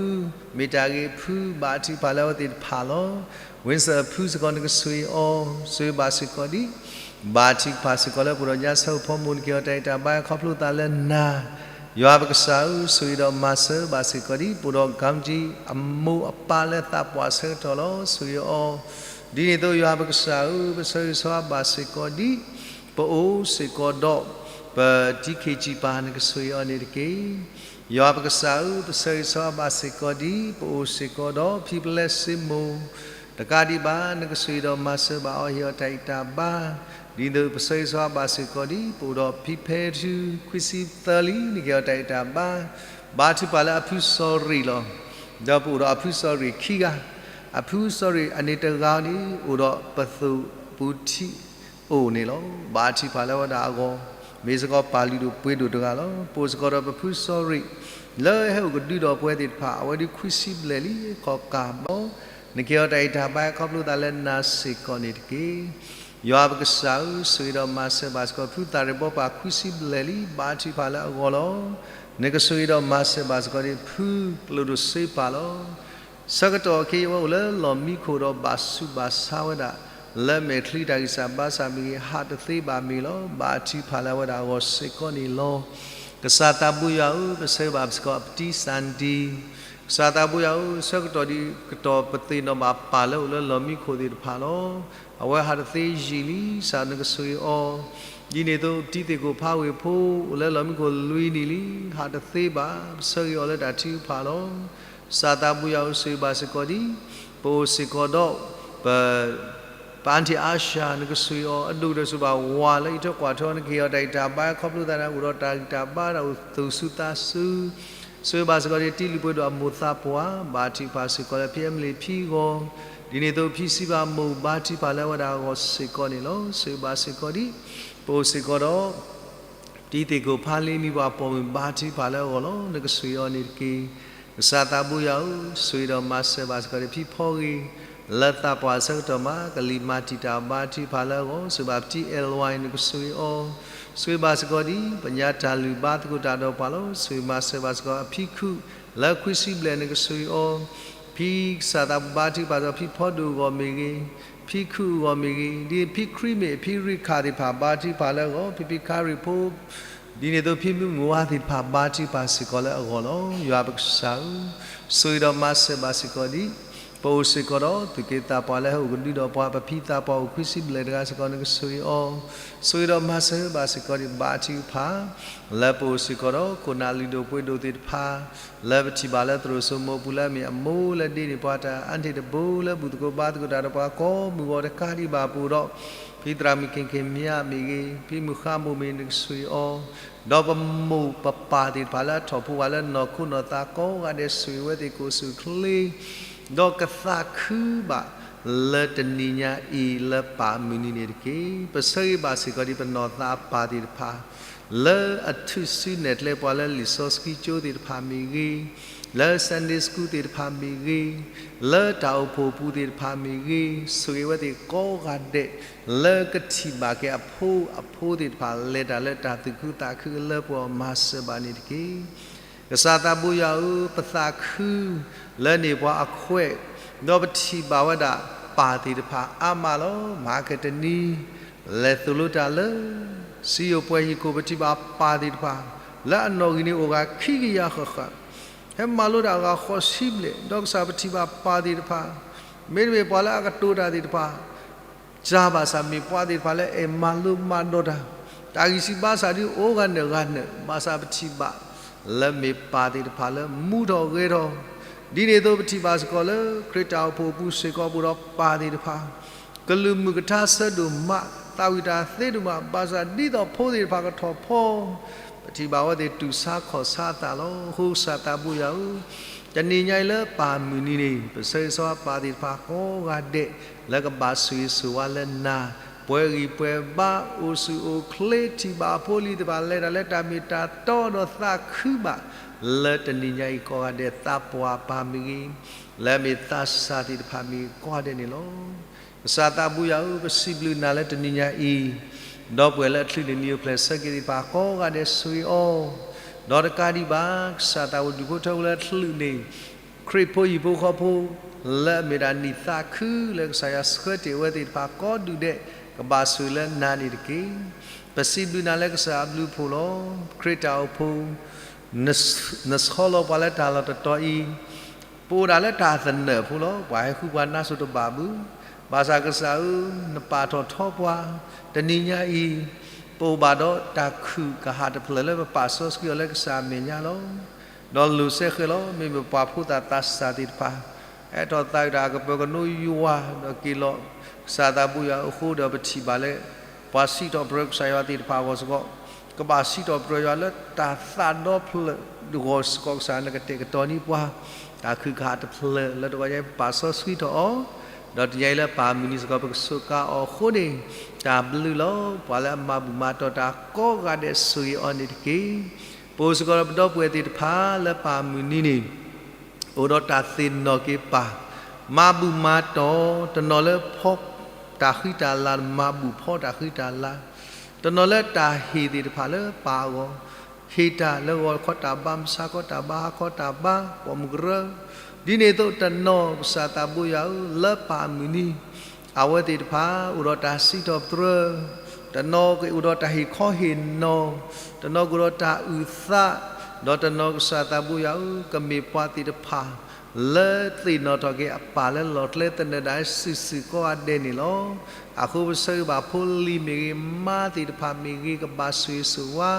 မ့ၢ်တၢ်ဂ့ၤအဖု ဘါထုကဖၣ်လၢအဝဲသ့ၣ်တဖၣ်လီၤ. ဝ့စၢၣ်အဖုစ့ၢ်ကီး နကဆိၣ်ဂ့ၤအီၤ ဆိၣ်ဂ့ၤဘၣ်စ့ၢ်ကီးဒံး ဘါထုကဖၣ်စ့ၢ်ကီးလၢပအိၣ်ဒီးညါဆၢဖိမိၢ် နကဟ့ၣ်အီၤတၢ်ဂံၢ်တၢ်ဘါ ခီဖျိသးလၢနၤ, ယွၤပကစၢ်ဧၢ, ဆိၣ်ဂ့ၤဒီးမၤစၢၤဘၣ်စ့ၢ်ကီးဒံး ပအိၣ်ဒီး ကၣ်ကၠံ အမိၢ်အပၢ်လၢသးပှၢ်ဆၢကတီၢ်လီၤ ဆိၣ်ဂ့ၤအီၤ, ဒ်န့ၣ်အသိး ယွၤပကစၢ်ဧၢ, ပဆၢဂ့ၤဆၢဝါဘၣ်စ့ၢ်ကီးဒံး ပအိၣ်စ့ၢ်ကီးဒီး ပတံၤခ့ၣ်ကၠံၣ်ပၤ နကဆိၣ်ဂ့ၤအီၤန့ၣ်တက့ၢ်. ယွၤပကစၢ်ဧၢ, ပဆၢဂ့ၤဆၢဝါဘၣ်စ့ၢ်ကီးဒံး ပအိၣ်စ့ၢ်ကီးဒီး ဖံပလဲစ့မိၢ်, တကးဒံးဘၣ် နကဆိၣ်ဂ့ၤဒီးမၤစၢၤဘၣ်အီၤ ဟ့ၣ်အီၤတၢ်ဂံၢ်တၢ်ဘါ, ဒ်န့ၣ်အသိး ပဆၢဂ့ၤဆၢဝါဘၣ်စ့ၢ်ကီးဒံး ပအိၣ်ဒီးဖံဖဲထူ ခွံဆံသၢလံ နကဟ့ၣ်အီၤတၢ်ဂံၢ်တၢ်ဘါ, ဘါထုကဖၣ်လၢအဖုစီၤရ့ၣ်လီၤ. ဒီးပအိၣ်ဒီးအဖုစီၤရ့ၣ်ခံဂၤ, အဖုစီၤရ့ၣ်အန့ၣ်တဂၤန့ၣ် အိၣ်ဒီးပသိၣ်ပူၤထံး အိၣ်န့ၣ်လီၤ. ဘါထုကဖၣ်လၢအဝဲဒၣ်အဂီၢ်, မ့ၢ်စ့ၢ်ကီးပၢ်လုၢ်ဒိၣ်ပှ့ၤဒိၣ်တဂၤလီၤ. ပအိၣ်စ့ၢ်ကီးဒီးပဖုစီၤရ့ၣ် လၢဟဲအိၣ်ကဒုဒီးပဝဲသ့ၣ်တဖၣ် အဝဲဒုးခွံဆံဘျဲၣ်လံ ခီၣ်ကၢ်ဘီ, နကဟ့ၣ်အီၤတၢ်ဂံၢ်တၢ်ဘါ ခီဖျိသးလၢနၤစ့ၢ်ကီးန့ၣ်တက့ၢ်. ယွၤပကစၢ်ဧၢ, ဆိၣ်ဂ့ၤဒီးမၤစၢၤဘၣ်စ့ၢ်ကီး ဖုသးရ့ၣ်ဘီပၢ် ခွံဆံဘျဲၣ်လံ ဘါထုကဖၣ်လၢအဂီၢ်လီၤ. နကဆိၣ်ဂ့ၤဒီးမၤစၢၤဘၣ်စ့ၢ်ကီးဒံး ဖုကျိၣ်ဒိၣ်စ့ပၢ်လီၤ. ဆၢကတီၢ်ခဲအံၤ အဝဲအိၣ်လၢလီၢ်မံခိၣ်ဒီးဘၣ်ဆူးဘၣ်ဆါဝဲဒၣ် လၢမဲာ်ချံတၢ်ဂံၢ်စၢ်ဘါစၢ်မ့ၢ်ဂ့ၤ ဟးတသ့ဘၣ်မ့ၢ်ဂ့ၤလီၤ. ဘါထုကဖၣ်လၢအဝဲဒၣ်အဂီၢ်စ့ၢ်ကီးန့ၣ်လီၤ. ကစၢ်သးဘိယွၤဧၢ, ပဆၢဂ့ၤဘၣ်စ့ၢ်ကီးအပတံၢ်စၣ်ဒံ, ကစၢ်သးဘိယွၤဧၢ, ဆၢကတီၢ်ဒံးကတီၢ်ပသ့ၣ်နီၣ်ဘၣ်ပၢ်လၢအိၣ်လၢလီၢ်မံခိၣ်သ့ၣ်တဖၣ်လီၤ. အဝဲဟးတသ့ယံာ်လံ, ကစၢ်နကဆိၣ်ဂ့ၤအီၤ ဒ်န့ၣ်အသိးပတံၤသ့ၣ်ကိးဖါဝ့ၢ်ဖိ အိၣ်လၢလီၢ်မံခိၣ်လွံၢ်နံၣ်လံ, ဟးတသ့ဘၣ်, ပဆၢဂ့ၤအီၤလၢတၢ်ထုကဖၣ်လီၤ. ကစၢ်သးဘိယွၤဧၢ, ဆိၣ်ဂ့ၤဘၣ်စ့ၢ်ကီးဒံး ပအိၣ်စ့ၢ်ကီးဒီး ပ ပၢ်အါထံၣ်အါရှၢၣ် နကဆိၣ်ဂ့ၤအီၤ အဒိၣ်ကတၢၢ်ဆူၣ်ဘၣ်ဝၤလၢအံးထွဲကွၢ်ထွဲအီၤ နကဟ့ၣ်အီၤတၢ်ဂံၢ်တၢ်ဘါ ခီဖျိသးန့ၣ် အိၣ်ဒီးတၢ်ဂံၢ်တၢ်ဘါ တၢ်အိၣ်သူၣ်ဆူသးဆူ ဆိၣ်ဂ့ၤဘၣ်စ့ၢ်ကီးဒံး တံၤလုၢ်ပှဲၤဒိၣ်အမိၢ်သးပှၢ် ဘါထုကဖၣ်စ့ၢ်ကီးလၢဖံအမလ့ၣ်ဖံဂီၢ်, ဒ်န့ၣ်အသိးဖံစံးဘၣ်မိၢ် ဘါထုကဖၣ်လၢအဝဲဒၣ်အဂီၢ်စ့ၢ်ကီးန့ၣ်လီၤ. ဆိၣ်ဂ့ၤဘၣ်စ့ၢ်ကီးဒံး ပအိၣ်စ့ၢ်ကီးဒီး တံၤသ့ၣ်ကိးဖါလံၤ မံၤပှၢ်ပိာ်မုၣ် ဘါထုကဖၣ်လၢအဂီၢ်လီၤ. နကဆိၣ်ဂ့ၤအီၤန့ၣ်တက့ၢ်. ကစၢ်သးဘိယွၤဧၢ, ဆိၣ်ဂ့ၤဒီးမၤစၢၤဘၣ်စ့ၢ်ကီးဒံး ဖံဖီဂ့ၤ လၢသးပှၢ်အဆၢကတီၢ်မး ကလံၤမၤတံာ်တာ် ဘါထုကဖၣ်လၢအဂီၢ်, ဆိၣ်ဂ့ၤဘၣ်ပတံၤအဲၣ်လွဲၣ် နကဆိၣ်ဂ့ၤအီၤ, ဆိၣ်ဂ့ၤဘၣ်စ့ၢ်ကီးဒံး ပညါတၢ်လုၢ်ဘါသကိးတၢ်ဒီးပှၤလီၤ. ဆိၣ်ဂ့ၤမၤစၢၤဘၣ်စ့ၢ်ကီးအဖံခုၣ် လၢခွံဆံဘျဲၣ် နကဆိၣ်ဂ့ၤအီၤ, ဖံကစၢ်သးဘိဘါထုကဖၣ်စ့ၢ်ကီး ဖံဖီဒိၣ်အဂီၢ်မ့ၢ်ဂ့ၤ, ဖံခုၣ်အဂီၢ်မ့ၢ်ဂ့ၤ, ဒ်ဖံခရံာ်မ့ၢ် ဖံရ့ၣ်ခၣ်သ့ၣ်တဖၣ် ဘါထုကဖၣ်လၢအဂီၢ်, ဖံဖံခါရ့ၣ်ဖိ ဒ်န့ၣ်အသိးဖံမုၢ်မုၢ်ဝါသ့ၣ်တဖၣ် ဘါထုကဖၣ်စ့ၢ်ကီးလၢအဂီၢ်လီၤ. ယွၤပကစၢ်ဧၢ, ဆိၣ်ဂ့ၤဒီးမၤစၢၤဘၣ်စ့ၢ်ကီးဒံး ပအိၣ်စ့ၢ်ကီးဒီး သူၣ်က့သးပှၢ်လၢဟဲအိၣ်ကဒုဒီးပှၤ ပဖံသးပှၢ်အိၣ်ခွံဆံဘျဲၣ်တဂၤစ့ၢ်ကီး နကဆိၣ်ဂ့ၤအီၤ, ဆိၣ်ဂ့ၤဒီးမၤစၢၤဘၣ်စ့ၢ်ကီးဒံး ဘါထုကဖၣ် လၢပအိၣ်စ့ၢ်ကီးဒီး ခိၣ်နၢ်လုၢ်ဒိၣ်ပှ့ၤဒိၣ်သ့ၣ်တဖၣ် လၢပထံၣ်ဘၣ်လၢသရိာ်စိမိပူၤလၢအမ့ၢ်အမိၢ်လၢဒ့န့ၢ်ပှၤတၢ်အါန့ၢ်တဘိ လၢဘူၣ်သကိးဘါသကိးတၢ်ဒီးပှၤကိးမုၢ်ဂီၤတကးဒံးဘၣ်ပူၤဒီး ဖံသရၣ်မုၣ်ခ့ၣ်ခ့ၣ်မၠးမ့ၢ်ဂ့ၤ, ဖံမုၢ်ဃါမိၢ်မ့ၢ် နကဆိၣ်ဂ့ၤအီၤ, ဒီးပမိၢ်ပပၢ်သ့ၣ်တဖၣ်လၢအထီၣ်ဖိဝဲလၢနီၢ်ခိနီၢ်သးကိးဂၤဒဲး ဆိၣ်ဂ့ၤဝဲသ့ၣ်ကိးဆူၣ်ချ့ ဒီးကသးခုဘၣ်လၢတနံၤညါအံၤလၢပၢ်မုၢ်နံၤန့ၣ်တက့ၢ်. ပဆၢဂ့ၤဘၣ်စ့ၢ်ကီးဒံးပနီၢ်သးပၢ်သ့ၣ်တဖၣ် လၢအထုးစုနဲၣ်ကျဲပှၤလၢလံာ်စီဆှံကၠိသ့ၣ်တဖၣ်မ့ၢ်ဂ့ၤ, လၢ Sunday School သ့ၣ်တဖၣ်မ့ၢ်ဂ့ၤ, လၢတၢ်အိၣ်ဖှိၣ်ပူၤသ့ၣ်တဖၣ်မ့ၢ်ဂ့ၤ, ဆိၣ်ဂ့ၤဝဲသ့ၣ်ကိးဂၤဒဲး လၢကထံၣ်ဘၣ်က့ၤအဖိအဖိသ့ၣ်တဖၣ် လဲၤတၢ်လၢတၢ်သူၣ်ခုသးခုလၢပှဲၤအီၤ မၤစၢၤဘၣ်န့ၣ်တက့ၢ်. ကစၢ်သးဘိယွၤဧၢ, ပသးခုလၢန့ၢ်ပှၤအခွဲး, ဒီးပထံၣ်ဘၣ်ဝဲဒၣ်ပၢ်သ့ၣ်တဖၣ်အါမးလီၤ. မဟါကတနံၤ လဲၤသိၣ်လိတၢ်လၢ စံယိၣ်ပှဲၤဟံၣ်ခိၣ် ပထံၣ်ဘၣ်ပၢ်သ့ၣ်တဖၣ် လၢအနီၣ်ဂံၢ်န့ၣ်အိၣ်ဂၤခံကယၤဃၣ်ဃၣ်, ဟဲမၤလိတၢ်အဂၤဃိးဆံဘျဲၣ်, ဒီးကစၢ်ပထံၣ်ဘၣ်ပၢ်သ့ၣ်တဖၣ် မ့တမ့ၢ်ပှၤလၢအကတိၤတၢ်သ့ၣ်တဖၣ် စှၤဘၣ်ဆၣ်မ့ၢ်ပှၤသ့ၣ်တဖၣ်လၢအဲၣ်မၤလိမၤဒိးတၢ်, တၢ်ဂံၢ်စၢ်ဘါစၢ်ဒ်အိၣ်ဂၤနုာ်ဂၤနုာ်, ဘၣ်ဆၣ်ပထံၣ်ဘၣ်လၢမ့ၢ်ပၢ်သ့ၣ်တဖၣ်လၢမူထီၣ်ဂဲၤထီၣ်, ဒ်န့ၣ်အသိးပထံၣ်ဘၣ်စ့ၢ်ကီးလၢ ခရံာ်တၢ်အိၣ်ဖှိၣ်အပူၤစ့ၢ်ကီး ပအိၣ်ဒီးပၢ်သ့ၣ်တဖၣ် ကလုၢ်မုၢ်ကထါဆၢဒိၣ်မး, သးဝံၣ်တၢ်သ့ဒိၣ်မး, ဘၣ်ဆၣ်ဒ်သိးဖိသ့ၣ်တဖၣ်ကထီၣ်ဖီ ပထံၣ်ဘၣ်ဝဲသ့ၣ်တူၢ်ဆါခီၣ်ဆါအသးလီၤ. အဃိကစၢ်သးဘိယွၤဧၢ, တနံၤညါအံၤလၢပၢ်မုၢ်နံၤန့ၣ် ပဆၢဂ့ၤဆၢဝါပၢ်သ့ၣ်တဖၣ်ကိးဂၤဒဲး လၢကဘၣ်ဆိၣ်ဂ့ၤဆိၣ်ဝါလၢနၤ, ပှဲၤဂံၢ်ပှဲၤဘါ, အိၣ်ဆူၣ်အိၣ်ချ့, ထံၣ်ဘၣ်အဖိအလံၤသ့ၣ်တဖၣ် လဲၤတၢ်လၢတၢ်မ့ၢ်တၢ်တီဒီးသးခုဘၣ် လၢတနံၤညါအံၤကိးဂၤဒဲး သးပှၢ်ပၢ်မ့ၢ်ဂ့ၤ, လၢအမ့ၢ်သးစၢ်သ့ၣ်တဖၣ်မ့ၢ်ဂ့ၤ ကိးဂၤဒဲးန့ၣ်လီၤ. ကစၢ်သးဘိယွၤဧၢ, ပစံးဘျုးနၤလၢတနံၤညါအံၤ, ဒီပုၢ်ဝဲၢ်လၢအချုးန့ၢ်နံၣ်အိၣ်ဖျဲၣ်ဆၢက့ၤသ့ၣ်တဖၣ်ကိးဂၤဒဲးဆိၣ်ဂ့ၤအီၤ, ဒီးတကးဒံးဘၣ် ကစၢ်သးဝဲဒူၣ်ဖိထၢဖိလၢအချုးန့ၢ် ခရံာ်ဖိဟံၣ်ဖိဃီဖိ လၢအမ့ၢ်ဒၣ်နံၣ်သးခုလၢကစၢ်ယွၤဆှၢတ့ၢ်အဝဲသ့ၣ်တဖၣ်ကိးဒူၣ်ဒဲး ကဘၣ်ဆိၣ်ဂ့ၤလၢနၤန့ၣ်တက့ၢ်. ပစံးဘျုးနၤလၢကစၢ်အဘျုးအဖှိၣ်လီၤ. ခရံာ်တၢ်အိၣ်ဖှိၣ် နဆီလီၤပှၤလၢတၢ်လီၢ်တတီၤအံၤ, ပအိၣ်ဒၣ်လၢတၢ်သနၢၣ်ဖိလီၤ. ပှၤဟဲဃုပှၤနါစိၤတဘၣ်ဘု, ဘၣ်ဆၣ်ကစၢ်ဧၢ, နပာ်ထီၣ်ထီပှၤ, တနံၤညါအံၤ, ပအိၣ်ဘၣ်ဒီးတၢ်ခုၣ်ကဟၣ်တဖျၢၣ်လၢပပာ်စီဆှံအီၤလၢကစၢ်အမဲာ်ညါလီၤ. ဒီးလိၤစဲဃဲလီၤ, မ့မ့ၢ်ပှၤဖိသၣ်သးစၢ်သ့ၣ်တဖၣ် ဟဲထီၣ်သးဝံၣ်တၢ်အကပၢၤကနိယွၤ ဒီးက့ၤလီၤ ကစၢ်သးဘိယွၤအဃိဒီး ပထံၣ်ဘၣ်လၢ ပှၤစံးထီၣ်ပတြၢၤကစၢ်ယွၤသ့ၣ်တဖၣ်အဂီၢ်စ့ၢ်ကီး ကဘၣ်စံးထီၣ်ပတြၢၤယွၤလၢတၢ်သးဒီဖျၢၣ်အဂီၢ်စ့ၢ်ကီး ကစၢ်နကတဲာ်ကတီၤန့ၢ်ပှၤ တၢ်ခုၣ်ကဟၣ်တဖျၢၣ်လၢတဂီၤညါ ပပာ်စီဆှံထီၣ်အီၤ, ဒီးတနံၤညါအံၤလၢပၢ်မုၢ်နံၤစ့ၢ်ကီး ပကစူးကါအီၤအဃိန့ၣ် တၢ်ဘျုးလီၤ. ပှၤလၢအမၤဘူၣ်မၤတီၢ်တၢ်ကိးဂၤဒဲးဆိၣ်ဂ့ၤအီၤန့ၣ်တက့ၢ်. ပအိၣ်စ့ၢ်ကီးဒီးပဒီပုၢ်ဝဲၢ်သ့ၣ်တဖၣ်လၢပၢ်မုၢ်နံၤန့ၣ် အိၣ်ဒီးတၢ်သ့ၣ်နီၣ်က့ၤပၢ်, မၤဘူၣ်မၤတီၢ်, တနီၤလၢဖီတၢ်ဃံတၢ်လၤ မၤဘူၣ်ဖီတၢ်ဃံတၢ်လၤ, တနီၤလၢတၢ်ဟ့ၣ်သ့ၣ်တဖၣ်လၢပၢ်အဂီၢ်, ဟ့ၣ်တၢ်လၢဂီၤခီတၢ်ဘါ မုၢ်ဆါခီတၢ်ဘါ ဟါခီတၢ်ဘါ ပိာ်မုၣ်ကရၢ, ဒ်န့ၣ်အသိးတနီၤ ကစၢ်သးဘိယွၤဧၢ, လၢပၢ်မုၢ်နံၤ အဝဲသ့ၣ်တဖၣ် အိၣ်ဒီးတၢ်စံးထီၣ်ပတြၢၤ, တနီၤကအိၣ်ဒီးတၢ်ဟ့ၣ်ခီဟ့ၣ်နီၤ, တနီၤကအိၣ်ဒီးတၢ်အုၣ်သး, ဒီးတနီၤကစၢ်သးဘိယွၤဧၢ, ကမ့ၢ်ပှၤသ့ၣ်တဖၣ် လၢသ့ၣ်နီၣ်ထီၣ်က့ၤအပၢ်လၢလီၢ်ကျဲသနၢၣ်ဒၣ်စုာ်စုာ်ကိးဂၤဒဲးန့ၣ်လီၤ. အဃိပဆၢဂ့ၤဘၣ်ဖိလံၤမ့ၢ်ဂ့ၤ, မါသ့ၣ်တဖၣ်မ့ၢ်ဂ့ၤ, ကဘၣ်ဆိၣ်ဂ့ၤဆိၣ်ဝါ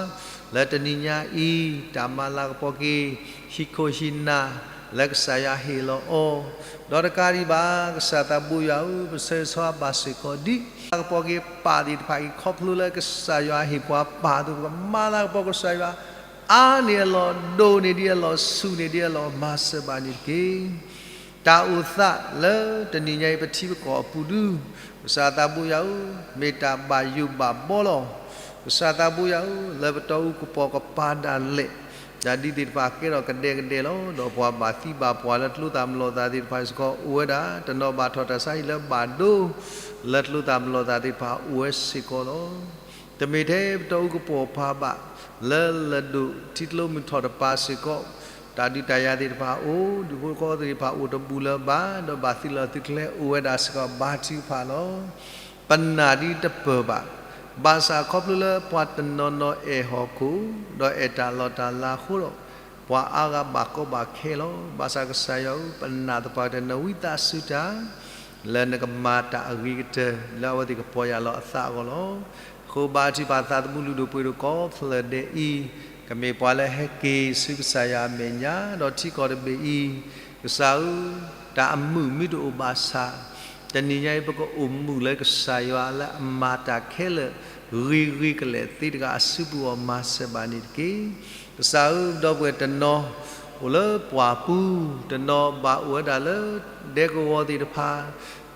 လၢတနံၤညါအံၤ တၢ်မၤလၤကပီၤက့ၤ ဟံၣ်ခိၣ်ဟံၣ်နၢ် လၢကစၢ်ယွၤဟ့ၣ်လီၤအီၤ, ဒီးတကးဒံးဘၣ် ကစၢ်သးဘိယွၤဧၢ, ပဆၢဂ့ၤဆၢဝါဘၣ်စ့ၢ်ကီးဒ် လၤကပီၤက့ၤပၢ်သ့ၣ်တဖၣ်အံၤ ခီဖျိလၢကစၢ်ယွၤဟ့ၣ်ပှၤပၢ်အသိး ပကမၤလၤကပီၤကစၢ်ယွၤ အါန့ၢ်အလီၢ်, ဒိၣ်န့ၢ်ဒံးအလီၢ်, ဆူၣ်န့ၢ်ဒံးအလီၢ်, မၤစၢၤဘၣ်န့ၣ်တက့ၢ်. တၢ်အိၣ်သးလၢတနံၤညါအံၤ ပထံပကီၢ်အပူၤဒု, ကစၢ်သးဘိယွၤဧၢ, မ့ၢ်တၢ်ဘၣ်ယိၣ်ဘၣ်ဘီလီၤ. ကစၢ်သးဘိယွၤဧၢ, လၢပတီၢ်အူကပီၤကပၤဒၣ်လဲာ်, တၢ်ဒ်သ့ၣ်တဖၣ်ကဲထီၣ်ကဒဲကဒဲလီၤ. ဒီးပှၤဘၣ်သံဘၣ်ပှၢ်လၢကျိသၣ်မလီၤသၣ်သ့ၣ်တဖၣ်စ့ၢ်ကီးအိၣ်ဝဲဒၣ်, တနီၤဘၣ်ထီၣ်တၢ်ဆါဟံၣ်လၢဘၣ်ဒိ လၢကျိသၣ်မလီၤသၣ်သ့ၣ်တဖၣ်အိၣ်ဝဲစ့ၢ်ကီးလီၤ. တမ့ၢ်ထဲပတီၢ်အူကပီၤပၤဘၣ်, လၢလဒိၣ်ထံကျိမုၢ်ထီၣ်တပၤစ့ၢ်ကီး, တၢ်ဒုးတၢ်ယၤသ့ၣ်တဖၣ်အိၣ်, ဒူၣ်ဖိထၢဖိသ့ၣ်တဖၣ်အိၣ်တဘူၣ်လၢၤဘၣ်, ဒီးဘၣ်သုးလီၢ်သုးကျဲအိၣ်ဝဲဒၣ်စ့ၢ်ကီး ဘါထုကဖၣ်လီၤ. ပနာ်ဒ်တပၢၢ်ဘၣ်. ဘၣ်ဆၣ်ခီဖျိလၢပှၤတနီၤနီၤအဲၣ်ဟီၣ်ခိၣ်, ဒီးအဲၣ်တၢ်လီၢ်တၢ်လၤအဃိဒီး, ပှၤအါဂၤဘၣ်ကီဘၣ်ခဲလီၤ. ဘၣ်ဆၣ်ကစၢ်ယွၤဧၢ, ပနာ်သပှၢ်တၢၢ်နဝံသးစူၤတၢ်, လၢနကမၤတၢ်အဂ့ၤကတၢၢ် လၢအဝဲသ့ၣ်ကပီၤယၢ်လီၤအသးအဂီၢ်လီၤ. အဃိဘါထုကဖၣ်သးသမူလုၢ်ဒိၣ်ပှ့ၤဒိၣ်ကိးဖျၢၣ်ဒဲးအံၤ, ကမ့ၢ်ပှၤလၢဟဲက့ၤဆူကစၢ်ယွၤအမဲာ်ညါ, ဒီးထံကီၢ်တဘ့ၣ်အံၤ, ကစၢ်ဧၢ, တၢ်အမုာ်မ့ၢ်တအိၣ်ဘၣ်ဆၣ်, တနံၤညါအံၤ ပကအိၣ်မုာ်လၢကစၢ်ယွၤလၢအမၤတၢ်ခဲလၢာ် ဂ့ၤဂ့ၤကလဲာ်သ့တဂၤအစုပူၤအီၤ မၤစၢၤဘၣ်န့ၣ်တက့ၢ်. ကစၢ်ဧၢ, ဒီပုၢ်ဝဲၢ်တနီၤအိၣ်လၢပှၢ်ပူၤ, တနီၤဘၣ်အိၣ်ဝဲဒၣ်လၢဒဲကဝီၤသ့ၣ်တဖၣ်,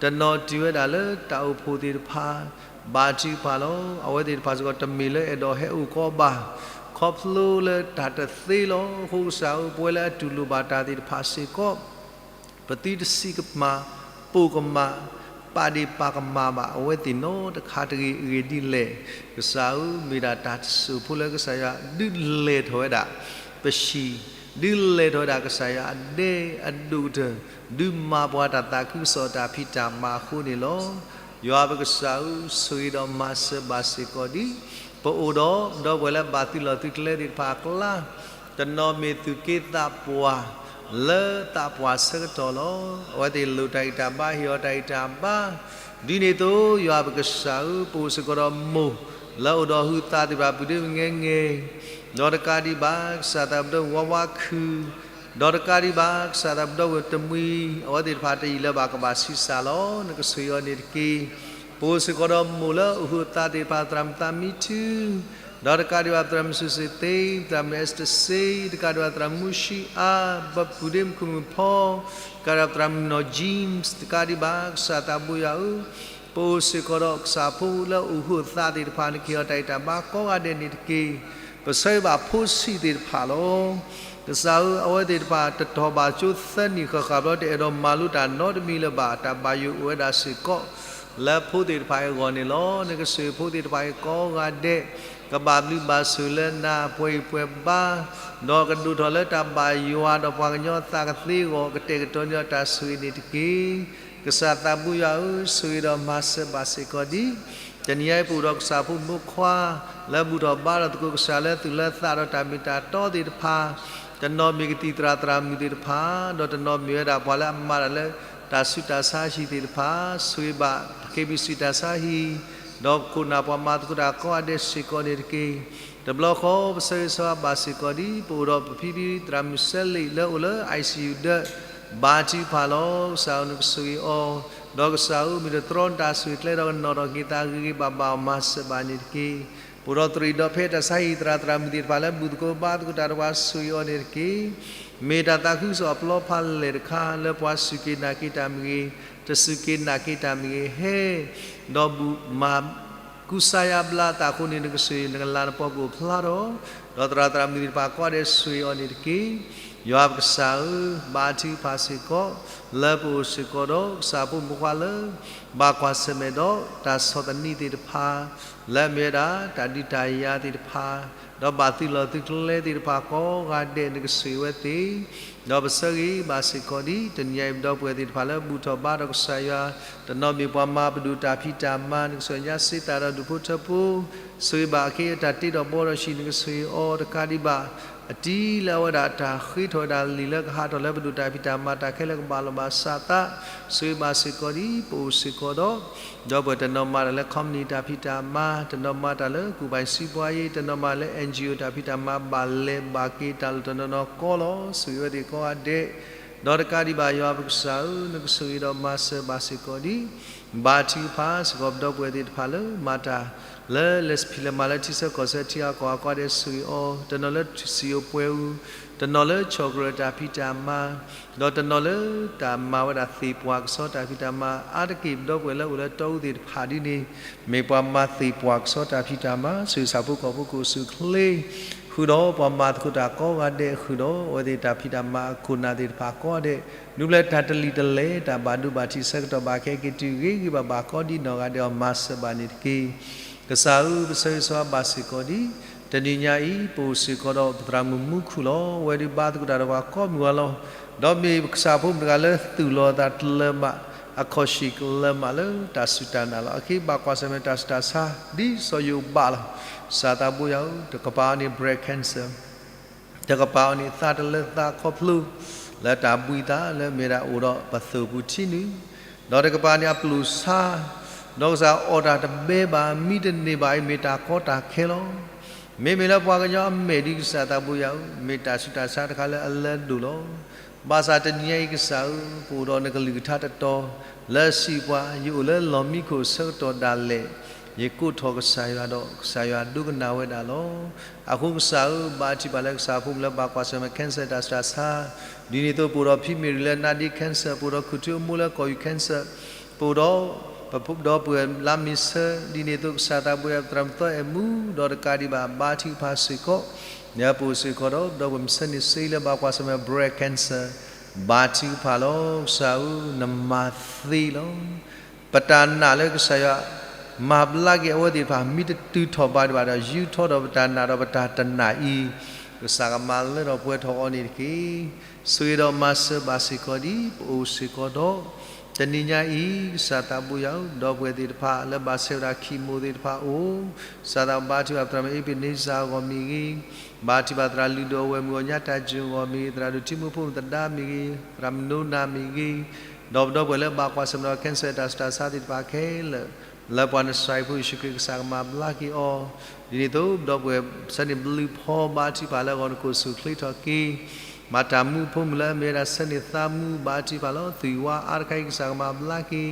တနီၤတုၤဝဲဒၣ်လၢတၢ်အိၣ်ဖှိၣ်သ့ၣ်တဖၣ်, ဘါထုကဖၣ်လီၤ. အဝဲသ့ၣ်တဖၣ်စ့ၢ်ကီး တမ့ၢ်လၢအဲၣ်ဒိးဟဲအိၣ်ကီးဘၣ်, ခီဖျိလၢတၢ်တသ့လီၤ. အဃိကစၢ်ဧၢ, ပဝဲလၢအတူၢ်လိာ်ဘၣ်တၢ်သ့ၣ်တဖၣ်စ့ၢ်ကီး, ပသုတဆံးကမၣ်, ပိာ်ကမၣ်, ပာ်ဒ့ၣ်ပာ်ကမၣ်ဘၣ်အဝဲသ့ၣ်နီတခါတဂ့ၤအဂ့ၢ်ဒ်လဲၣ်. ကစၢ်ဧၢ, မ့ၢ်ဒၣ်တၢ်တစိၢ်ဖိလၢကစၢ်ယွၤဒုးလဲၤထီၣ်ဝဲဒၣ်ပဟံၣ်, ဒုးလဲၤထီၣ်ဝဲဒၣ်ကစၢ်ယွၤအဒဲအဒိၣ်ကတၢၢ်, ဒုးမၤပှၤတၢ်သးခုကစီၣ်တၢ်ဖံးတၢ်မၤအဃိန့ၣ်လီၤ. ယွၤပကစၢ်ဧၢ, ဆိၣ်ဂ့ၤဒီးမၤစၢၤဘၣ်စ့ၢ်ကီးဒ် ပအိၣ်ဒီးဒီပုၢ်ဝဲၢ်လၢဘၣ်သုးလီၢ်သုးကျဲသ့ၣ်တဖၣ်အကျါ, တနီၤမ့ၢ်သူၣ်က့သးပှၢ် လၢသးပှၢ်ဆၢကတီၢ်လီၤ. အဝဲသ့ၣ်လိၣ်တၢ်ဂံၢ်တၢ်ဘါ, ဟ့ၣ်အီၤတၢ်ဂံၢ်တၢ်ဘါ, ဒ်န့ၣ်အသိး ယွၤပကစၢ်ဧၢ, ပအိၣ်စ့ၢ်ကီးဒီးမိၢ်လၢအိၣ်ဒီးဟုးသးသ့ၣ်တဖၣ် ပုၢ်ဒ့မုၣ်ငဲငဲၢ်, ဒီးတကးဒံးဘၣ် ကစၢ်သးဘိဒီပုၢ်ဝဲၢ်ဝါဝါခုၣ်, ဒီးတကးဒံးဘၣ် ကစၢ်သးဘိဒီပုၢ်ဝဲၢ်တမှံၤ, အဝဲသ့ၣ်တဖၣ်တယံာ်လၢၤဘၣ်ကဘၣ်ဆံးစၢ်လီၤ. နကဆိၣ်ဂ့ၤအီၤန့ၣ်တက့ၢ်. ပအိၣ်စ့ၢ်ကီးဒီးမိၢ်လၢအိၣ်ဟုးအသးသ့ၣ်တဖၣ် သရၣ်မုၣ်သးမံထူ, ဒီးတကးဒံးဘၣ် သရၣ်မုၣ်စူၣ်စ့ၣ်သ့, သရၣ်မုၣ်အဲစတၢၣ်စ့, တကးဒံးဘၣ် သရၣ်မုၣ်မူၡံအါ, ဒီးပုၢ်ဒ့မုၣ်ခိၣ်မုၣ်ဖီ, တကးဒံးဘၣ် သရၣ်မုၣ်နီၢ် James, တကးဒံးဘၣ် ကစၢ်သးဘိယွၤဧၢ, ပအိၣ်စ့ၢ်ကီးဒီးကစၢ်ဖိလၢအိၣ်ဟုးအသးသ့ၣ်တဖၣ် နကဟ့ၣ်အီၤတၢ်ဂံၢ်တၢ်ဘါကိးဂၤဒဲးန့ၣ်တက့ၢ်. ပဆၢဂ့ၤဘၣ်ဖိဆံးသ့ၣ်တဖၣ်လီၤ. ကစၢ်ဧၢ, အဝဲသ့ၣ်တဖၣ်တတီၢ်ဘၣ်ကၠိသၢနံၣ်ဃၣ်ဃၣ်ဘျီ တအဲၣ်ဒိးမၤလိတၢ်နီတမံၤလၢၤဘၣ်, တၢ်ဘၣ်ယိၣ်အိၣ်ဝဲဒၣ်စ့ၢ်ကီး လၢဖိသ့ၣ်တဖၣ်အံၤအဂီၢ်န့ၣ်လီၤ. နကဆိၣ်ဂ့ၤဖိသ့ၣ်တဖၣ်အံၤကိးဂၤဒဲး, ကဘၣ်ဘျုးဘၣ်ဆိၣ်လၢနၤ ပှဲၤဂံၢ်ပှဲၤဘါ, ဒီးကဒိၣ်ထီၣ်လၢတၢ်ဘၣ်ယွၤဒီးပှၤကညီသးကသ့အဂီၢ်, ကတဲာ်ကတီၤန့ၢ်ဒီးတၢ်ဆိၣ်ဂ့ၤန့ၣ်တက့ၢ်. ကစၢ်သးဘိယွၤဧၢ, ဆိၣ်ဂ့ၤဒီးမၤစၢၤဘၣ်စ့ၢ်ကီးဒ် တနံၤအံၤပအိၣ်ဒီးကစၢ်ဖိမိၢ်ခွါ လၢဘူၣ်ထီၣ်ဘါထီၣ်သကိးကစၢ်လၢသူၣ်လၢသးဒီးတၢ်မ့ၢ်တၢ်တီသ့ၣ်တဖၣ်, တနီၤမ့ၢ်ကသံၣ်သရၣ်သရၣ်မုၣ်သ့ၣ်တဖၣ်, ဒီးတနီၤမ့ၢ်ဝဲဒၣ်ပှၤလၢအမၤတၢ်လၢတၢ်ဆူးတၢ်ဆါဟံၣ်သ့ၣ်တဖၣ်, ဆိၣ်ဂ့ၤဘၣ် ပခ့ပစံၣ်တၢ်ဆါဟံၣ်, ဒီးပခိၣ်နၢ်ပှၤမၤသကိးတၢ်ကိးဂၤဒဲးစ့ၢ်ကီးန့ၣ်တက့ၢ်. တဘျီဃီ ပဆၢဂ့ၤဆၢဝါဘၣ်စ့ၢ်ကီးဒ် ပအိၣ်ဒီးပဖံဖံသရၣ်မုၣ်စဲလံာ်လၢအိၣ်လၢ ICU ဒၢး, ဘါထုကဖၣ်လီၤ. ကစၢ်ဧၢ နကဆိၣ်ဂ့ၤအီၤ, ဒီးကစၢ်ဧၢ မ့ၢ်တတြီနတၢ်ဆိၣ်ဂ့ၤကျဲဒီး ကနီၣ်ထီၣ်က့ၤသးဂ့ၤဂ့ၤဘၣ်ဘၣ်အီၤ မၤစၢၤဘၣ်န့ၣ်တက့ၢ်. ပအိၣ်ဒီးသရံးဒီးဖဲတၢ်ဆါဟံၣ်သရၣ်သရၣ်မုၣ်သ့ၣ်တဖၣ်လၢဘူၣ်သကိးဘါသကိးတၢ်ဒီးပှၤ ဆိၣ်ဂ့ၤအီၤန့ၣ်တက့ၢ်. မ့ၢ်တၢ်သးခုကစီၣ်အပျီဖးလဲၢ်တခါ လၢပှၤစူၢ်က့ၤနာ်က့ၤတၢ်မ့ၢ်ဂ့ၤ, တစူၢ်က့ၤနာ်က့ၤတၢ်မ့ၢ်ဂ့ၤ ဟဲ, ဒီးဘူၣ်မၤ ကူစါယါဘျါအသးအဃိန့ၣ် နကဆိၣ်ဂ့ၤ နကလၤနပီၤကအိၣ်ဖျါထီၣ်, ဒီးသရၣ်သရၣ်မုၣ်သ့ၣ်တဖၣ်ကိးဂၤဒဲး ဆိၣ်ဂ့ၤအီၤန့ၣ်တက့ၢ်. ယွၤပကစၢ်ဧၢ, ဘါထုကဖၣ်စ့ၢ်ကီး လၢပအိၣ်စ့ၢ်ကီးဒီးကစၢ်ဖိမုၣ်ဖိခွါလၢ ဘၣ်ကွၢ်ဆၢၣ်မဲာ်ဒီးတၢ်ဆီၣ်သနံးသ့ၣ်တဖၣ် လၢအမ့ၢ်ဝဲဒၣ်တၢ်ဒုးတၢ်ယၤသ့ၣ်တဖၣ်, ဒီးဘၣ်သုးလီၢ်သုးကျဲသ့ၣ်တဖၣ်ကိးဂၤဒဲး နကဆိၣ်ဂ့ၤဝဲသ့ၣ်, ဒီးပဆၢဂ့ၤဘၣ်စ့ၢ်ကီးဒ် တနံၤညါအံၤ ပဒီပုၢ်ဝဲၢ်သ့ၣ်တဖၣ်လၢ ဘူၣ်ထီၣ်ဘါထီၣ်ကစၢ်ယွၤ, တနီၤမ့ၢ်ပှၤမၤပဒိၣ်တၢ်ဖံးတၢ်မၤ နကဆိၣ်ဂ့ၤညါစ့တၢ်ဒီးဒူၣ်ဖိထၢဖိ, ဆိၣ်ဂ့ၤဘၣ်အခ့အတၢ်တ့ထီၣ်ဘှီထီၣ်ဆံး နကဆိၣ်ဂ့ၤအီၤတကးဒံးဘၣ် အတံၤလၢအဝဲဒၣ်တၢ်ဃ့ထီၣ်ဝဲဒၣ်လံာ်လၢကဟးထီၣ်လၢပဒိၣ်တၢ်ဖံးတၢ်မၤတၢ်ခဲလၢာ်ကဘၣ်လီၢ်ဘၣ်စးသး, ဆိၣ်ဂ့ၤဘၣ်စ့ၢ်ကီးဒ် ပအိၣ်စ့ၢ်ကီးဒီး ဒီပုၢ်ဝဲၢ်တနီၤမၤတၢ်လၢ company တၢ်ဖံးတၢ်မၤ, တနီၤမၤတၢ်လၢကူၣ်ဘၣ်စံးပှၤအံၤ, တနီၤမၤလၢ NGO တၢ်ဖံးတၢ်မၤ ဘၣ်လဲၤဘၣ်က့ၤတၢ်လီၢ်တနီၤနီၤကီလီၤ. ဆိၣ်ဂ့ၤဝဲသ့ၣ်ကိးဂၤဒဲး, ဒီးတကးဒံးဘၣ် ယွၤပကစၢ်ဧၢ, နကဆိၣ်ဂ့ၤဒီးမၤစၢၤဘၣ်စ့ၢ်ကီးဒ် ဘါထုကဖၣ်စ့ၢ်ကီး ပဒီပုၢ်ဝဲၢ်သ့ၣ်တဖၣ်လၢ မၤတၢ်လၢလဲၤဖံးလဲၤမၤလၢထံဆၢကီၢ်ဆၢထံအကီၢ်အကိးဂၤဒဲး ဆိၣ်ဂ့ၤအီၤ, တနီၤလၢစံာ်အိၣ်ပှဲၤအူ, တနီၤလၢဆီၣ်ကရၢၢ်တၢ်ဖံးတၢ်မၤ, ဒီးတနီၤလၢတၢ်မၤဝဲဒၣ်သ့ၣ်ပှၢ်ကဆီတၢ်ဖံးတၢ်မၤ, အါတက့ၢ်ပဒီပုၢ်ဝဲၢ်လၢအိၣ်လၢတီအူသ့ၣ်တဖၣ်ဒ်န့ၣ် မ့ၢ်ပှၤမၤသ့ၣ်ပှၢ်ကဆီတၢ်ဖံးတၢ်မၤ, ဆိၣ်ဂ့ၤဆၣ်ဖိကီၢ်ဖိကအိၣ်ဆူၣ်အိၣ်ချ့ ဃုာ်ဒီးပှၤမၤသကိးတၢ်ကိးဂၤဒဲး, ဃုာ်ဒီးအဝဲသ့ၣ်တၢ်ဖံးတၢ်မၤအခိၣ်နၢ်သ့ၣ်တဖၣ်ကိးဂၤဒဲး, ဒုးဘျၢတၢ်တလံာ်တလဲၤ တၢ်ဘၣ်ဒိဘၣ်ထံးဆၢကတီၢ်ဘၣ်ခဲက့ၤတုၤဂ့ၤဂ့ၤဘၣ်ဘၣ်ကိးဒ်နီၢ်ဂၤဒဲးအီၤ မၤစၢၤဘၣ်န့ၣ်တက့ၢ်. ကစၢ်ဧၢ, ပဆၢဂ့ၤဆၢဝါဘၣ်စ့ၢ်ကီးဒ် တနံၤညါအံၤ ပအိၣ်စ့ၢ်ကီးဒီးပသရၣ်မုၣ်မူခိၣ်လီၤ. အဝဲဒုးဘါသကိးတၢ်ဒီးပှၤကိးမုၢ်ဂီၤလီၤ. ဒီးမ့ၢ်ကစၢ်ဖိမုၣ်တဂၤလၢသူၣ်လီၤအသးတလၢၤမး, အခီၣ်ဆံၣ်ကလၢၤမးလၢတၢ်စူၢ်တၢ်နာ်လီၤ. အဃိဘၣ်ကွၢ်ဆၢၣ်မဲာ်တၢ်ဆူးတၢ်ဆါ ဒ်စီၤယိၤဘးလီၤ. ကစၢ်သးဘိယွၤဧၢ, တကပၤအီၤန့ၣ် breast cancer တကပၤအီၤန့ၣ် သးတလၢသးခီဖျိ လၢတၢ်ဘှံးသးလၢမ့ၢ်ဒၣ်အိၣ်ဒီးပသိၣ်ပူၤထံနုၤ, ဒီးတကပၤန့ၣ်အပျိၢ်ဆါ, ဒီးကစၢ်အီၣ်တၢ်တဘဲဘၣ် မံတန့ၢ်ဘၣ်အံၤ မ့ၢ်တၢ်ကီတၢ်ခဲလီၤ. မ့မ့ၢ်လၢပှၤကညီအမဲာ်ဒ်ကစၢ်သးဘိယွၤဧၢ, မ့ၢ်တၢ်ဆူးတၢ်ဆါတခါလၢအလၢအဒိၣ်လီၤ. ဘၣ်ဆၣ်တနံၤညါအံၤကစၢ်ဧၢ, ပအိၣ်ဒီးနကလုၢ်ကထါတတီၤ လၢအစံးပှၤ ယအိၣ်လၢလီၢ်မံခိၣ်အဆၢကတီၢ်ဒၣ်လဲာ်, ယကိးထီၣ်ကစၢ်ယွၤဒီးကစၢ်ယွၤဒိကနၣ်ဝဲဒၣ်လီၤ. အဃိကစၢ်ဧၢ, ဘါထုကဖၣ်လၢကစၢ်ဖိမုၣ်လၢဘၣ်ကွၢ်ဆၢၣ်မဲာ် cancer တၢ်ဆူးတၢ်ဆါ, ဒ်န့ၣ်အသိးပအိၣ်ဒီးဖံမ့ၢ်ရံလၢနါဒ့ cancer, ပအိၣ်ဒီးခူၣ်ထူအမိၢ်လၢကီၢ်ယူၢ် cancer, ပအိၣ်ဒီး ပဒီပုၢ်ဝဲၢ်လါမ့ၤဆၢ, ဒ်န့ၣ်အသိးကစၢ်သးဘိယွၤ ပသရၣ်မုၣ်သီအဲၣ်မူ, ဒီးတကးဒံးဘၣ် ဘါထုကဖၣ်စ့ၢ်ကီး ပအိၣ်စ့ၢ်ကီးဒီးပဒီပုၢ်ဝဲၢ်မုၣ်ဆၢန့ၣ်ဆၢလၢဘၣ်ကွၢ်ဆၢၣ်မဲာ် breast cancer, ဘါထုကဖၣ်လီၤ. ကစၢ်ဧၢ, နမၤသ့လီၤ. ပတၢ်နာ်လၢကစၢ်ယွၤ မၤဘျါက့ၤအဝဲသ့ၣ်တဖၣ် မ့ၢ်တတုၤထီၣ်ဘးဒံးဘၣ်ဒီး ယူထီၣ်ဒီးပတၢ်နာ်ဒီးပတၢ်တနာ်အံၤ, ကစၢ်ကမၤလၢထီၣ်ပှဲၤထီၣ်အီၤန့ၣ်တက့ၢ်. ဆိၣ်ဂ့ၤဒီးမၤစၢၤဘၣ်စ့ၢ်ကီးဒ် ပအိၣ်စ့ၢ်ကီးဒီး တနံၤညါအံၤ ကစၢ်သးဘိယွၤဧၢ, ဒီပုၢ်ဝဲၢ်သ့ၣ်တဖၣ် လၢဘၣ်ဆဲးဝဲဒၣ် chemo သ့ၣ်တဖၣ်အအိၣ်, ကစၢ်သးဘိယွၤ ဘါထုကဖၣ်ပသရၣ်မုၣ်အ့းဘ့းန့စၢ်အဂီၢ်မ့ၢ်ဂ့ၤ, ဘါထုကဖၣ်သရၣ်လုၢ်ဒိၣ်အဝဲၢ်မုၣ်အီၣ်ညါတၢ်စူၢ်အဂီၢ်မ့ၢ်ဂ့ၤ, သရၣ်မုၣ်ဒိၣ်ထံမုၣ်ဖိမုၣ်သဒါမ့ၢ်ဂ့ၤ, သရၣ်မုၣ်နိနၤမ့ၢ်ဂ့ၤ, ဒီးပဒီပုၢ်ဝဲၢ်လၢဘၣ်ကွၢ်ဆၢၣ်မဲာ်ဒီး cancer တၢ်ဆူးတၢ်ဆါသ့ၣ်တဖၣ်ခဲလၢာ်, လၢပှၤနစရၤအံၤဖိယ့ၣ်ၡူးခရံာ်ကစၢ်ကမၤဘျါက့ၤအီၤ, ဒ်န့ၣ်အသိး ပဒီပုၢ်ဝဲၢ်ဆၢန့ၣ်ဘျုးဖီ ဘါထုကဖၣ်လၢအဂီၢ် နကအိၣ်ဆူၣ်အိၣ်ချ့ထီၣ်က့ၤ, မၤတၢ်မူအဖိမုၣ်လၢအမ့ၢ်ဝဲဒၣ်ဆၢန့ၣ်သးမူ ဘါထုကဖၣ်လီၤ. သွံၣ်ဝါအါတခါအံၤကစၢ်ကမၤဘျါက့ၤ,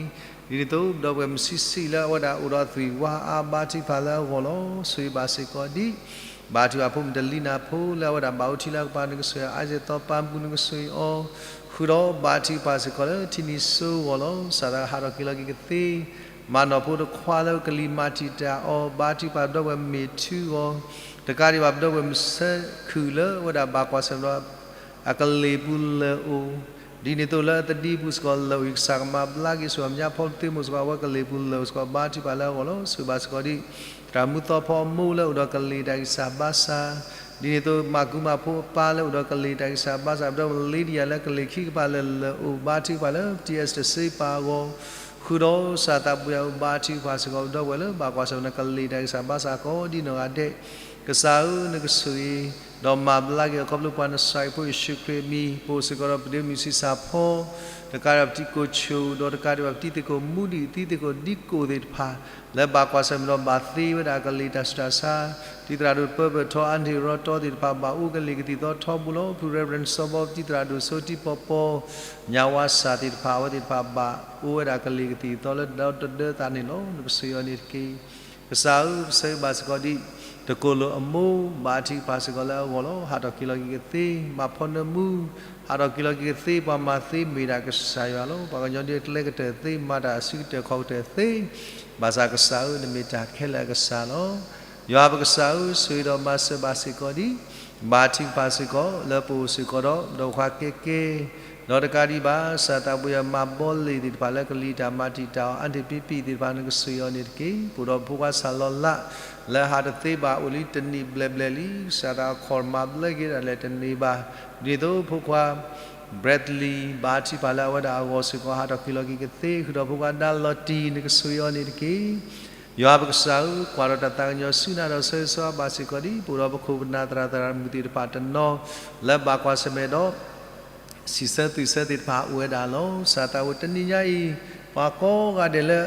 ဒ်န့ၣ်အသိး ပဒီပုၢ်ဝဲၢ်မုၣ်ဆံးဆံးလၢအဝဲဒၣ်အိၣ်ဒီးသွံၣ်ဝါအါ ဘါထုကဖၣ်လၢအဂီၢ်လီၤ. ဆိၣ်ဂ့ၤဘၣ်စ့ၢ်ကီးဒ် ဘါထုကဖၣ်ဖိမုၣ်တလံနၤဖိလၢအဝဲဒၣ်ဘၣ်အိၣ်ထံလၢအကပၤ နကဆိၣ်ဂ့ၤ Isaac သီပၤပူၤ နကဆိၣ်ဂ့ၤအီၤ, ဃုာ်ဒီးဘါထုကဖၣ်စ့ၢ်ကီးလၢထံနံၤစိအဂီၢ်လီၤ. ကစၢ်သးဟးထီၣ်က့ၤလီၤက့ၤကသ့, မၤနီၢ်ဖိတခွါလၢကလံၤမၤတံာ်တာ်အီၤ, ဘါထုကဖၣ်ပဒီပုၢ်ဝဲၢ်မ့ၢ်ထုအဂီၢ်, တကးဒံးဘၣ်ပဒီပုၢ်ဝဲၢ်မုၣ်ဆၢခုၣ်လၢအဝဲဒၣ်ဘၣ်ကွၢ်ဆၢၣ်မဲာ်ဒီး အကလ့ၢ်ပူၤလၢာ်အိၣ်, ဒ်န့ၣ်အသိးလၢအသဒံပူၤစ့ၢ်ကီးလၢာ်အိၣ်အံၤ ကစၢ်ကမၤဘျါက့ၤ ဆိၣ်အီၣ်မၠါဖီတသ့မိၢ်စ့ၢ်ကီး အဝဲကလ့ၢ်ပူၤလၢာ်အိၣ်စ့ၢ်ကီး ဘါထုကဖၣ်လၢအဂီၢ်လီၤ. ဆိၣ်ဂ့ၤဘၣ်စ့ၢ်ကီးဒ် သရၣ်မုၣ်သီဖီအမိၢ်လၢအိၣ်ဒီးကလ့ၢ်တၢ်ဂံၢ်စၢ်ဘါစၢ်, ဒ်န့ၣ်အသိးမၤကူမၤဖိအပၢ်လၢအိၣ်ဒီးကလ့ၢ်တၢ်ဂံၢ်စၢ်ဘါစၢ်, ပဒီပုၢ်ဝဲၢ်လ့ဒံယၤလၢကလ့ၢ်ခံကပၤလၢာ်လၢာ်အိၣ် ဘါထုကဖၣ်လၢ ပတံၢ်အဲစတၢၢ်စ့ပၤအဂီၢ်, ဃုာ်ဒီးကစၢ်သးဘိယွၤဧၢ ဘါထုကဖၣ်စ့ၢ်ကီး ပဒီပုၢ်ဝဲၢ်လၢဘၣ်ကွၢ်ဆၢၣ်မဲာ်ဒီးကလ့ၢ်တၢ်ဂံၢ်စၢ်ဘါစၢ်ကိးဒ်နီၢ်ဂၤဒဲး, ကစၢ်ဧၢ နကဆိၣ်ဂ့ၤ ဒီးမၤဘျါက့ၤအီၤခီဖျိပှၤနစရၤအံၤဖိယ့ၣ်ၡူးခရံာ်အမံၤ, ပအိၣ်စ့ၢ်ကီးဒီးပဒ့မုၣ်ဆံးစၢ်ဖီ, တကးဒံးဘၣ်ပတံၤကိၣ်ဆိၣ်, ဒီးတကးဒံးဘၣ်ပတံၤသကိးမူဒံး သံသကိးဒံကိးသ့ၣ်တဖၣ် လၢဘၣ်ကွၢ်ဆၢၣ်မဲာ်ဒီးဘၣ်သ့ဝဲဒၣ်ကလ့ၢ်တၢ်ဆူးတၢ်ဆါ, တံၤသရၣ်ဒိၣ်ပၢပၢၢ်ထီ အါန့ၢ်ရီတီသ့ၣ်တဖၣ် ဘၣ်အိၣ်ကလ့ၢ်ကသံၣ်သီထီဘိလီၤ. ဖု Reverend စီၤဘီ ပတံၤသရၣ်ဒိၣ်စိတံၤပီပီ, ညါဝါစၢ်သ့ၣ်တဖၣ် အဝဲသ့ၣ်တဖၣ်ဘၣ်အိၣ်ဝဲဒၣ်ကလ့ၢ်ကသံၣ်သီလၢဒီတဒၢသးန့ၣ်လီၤ. နကဆိၣ်ဂ့ၤအီၤန့ၣ်တက့ၢ်. ကစၢ်ဧၢ ပဆၢဂ့ၤဘၣ်စ့ၢ်ကီးဒ် တကိးလိာ်အမိၢ် ဘါထုကဖၣ်စ့ၢ်ကီးလၢအဂီၢ်လီၤ. ဟးထီၣ်က့ၤလီၤက့ၤကသ့, မၤဖီနၢမူ, ဟးထီၣ်က့ၤလီၤက့ၤကသ့ ပှၤမၤသ့မ့ၢ်ဒၣ်ကစၢ်ယွၤလီၤ. ပှၤကညီဒ်အကျဲကတၢၢ်သ့ မၤတၢ်အစုကတၢၢ်ခီၣ်ကတၢၢ်သ့, ဘၣ်ဆၣ်ကစၢ်ဧၢ နမ့ၢ်တၢ်ခဲလၢာ်အကစၢ်လီၤ. ယွၤပကစၢ်ဧၢ ဆိၣ်ဂ့ၤဒီးမၤစၢၤဘၣ်စ့ၢ်ကီးဒ် ဘါထုကဖၣ်စ့ၢ်ကီး လၢပအိၣ်စ့ၢ်ကီးဒီး ပဒီပုၢ်ဝဲၢ်ခဲကဲ, ဒီးတကးဒံးဘၣ် ကစၢ်သးဘိယွၤမၤဘီလ့ၣ်သ့ၣ်တဖၣ်လၢကလံၤတၢ်မၤတံာ်တာ်အီၤ အါတံၢ်ပံပံၣ်သ့ၣ်တဖၣ် နကဆိၣ်ဂ့ၤအီၤန့ၣ်တက့ၢ်. ပအိၣ်ဒီးဖိခွါစၢ်လီၤလး လၢဟးတသ့ဘၣ် အိၣ်လံတနံၣ်ဘျဲၣ်ဘျဲၣ်လံ, ကစၢ်သးအခီၣ်မၤဘျါက့ၤဒၣ်လဲာ်တန့ၢ်ဘၣ်. ဒ်န့ၣ်အသိးဖိခွါ Bradley ဘါထုကဖၣ်လၢအဝဲဒၣ်အဂီၢ်စ့ၢ်ကီး ဟးထီၣ်က့ၤလီၤက့ၤကသ့, ဃုာ်ဒီးဖိခွါဒါလီၤတံၢ် နကဆိၣ်ဂ့ၤအီၤန့ၣ်တက့ၢ်. ယွၤပကစၢ်ဧၢ, ကွၢ်ဒီးတၢ်သးကညီၤဆူနၤဒီးဆၢဂ့ၤဆၢဝါဘၣ်စ့ၢ်ကီးဒံး ပအိၣ်ဒီးပခိၣ်ပနၢ်သရၣ်သရၣ်မုၣ်သ့ၣ်တဖၣ်တနီၤ လၢဘၣ်ကွၢ်ဆၢၣ်မဲာ်ဒီး စံးဆၢသွံၣ်ဆၢသ့ၣ်တဖၣ်အိၣ်ဝဲဒၣ်လီၤ. ကစၢ်သးဝဲတနံၤညါအံၤ ပှၤကိးဂၤဒဲးလၢ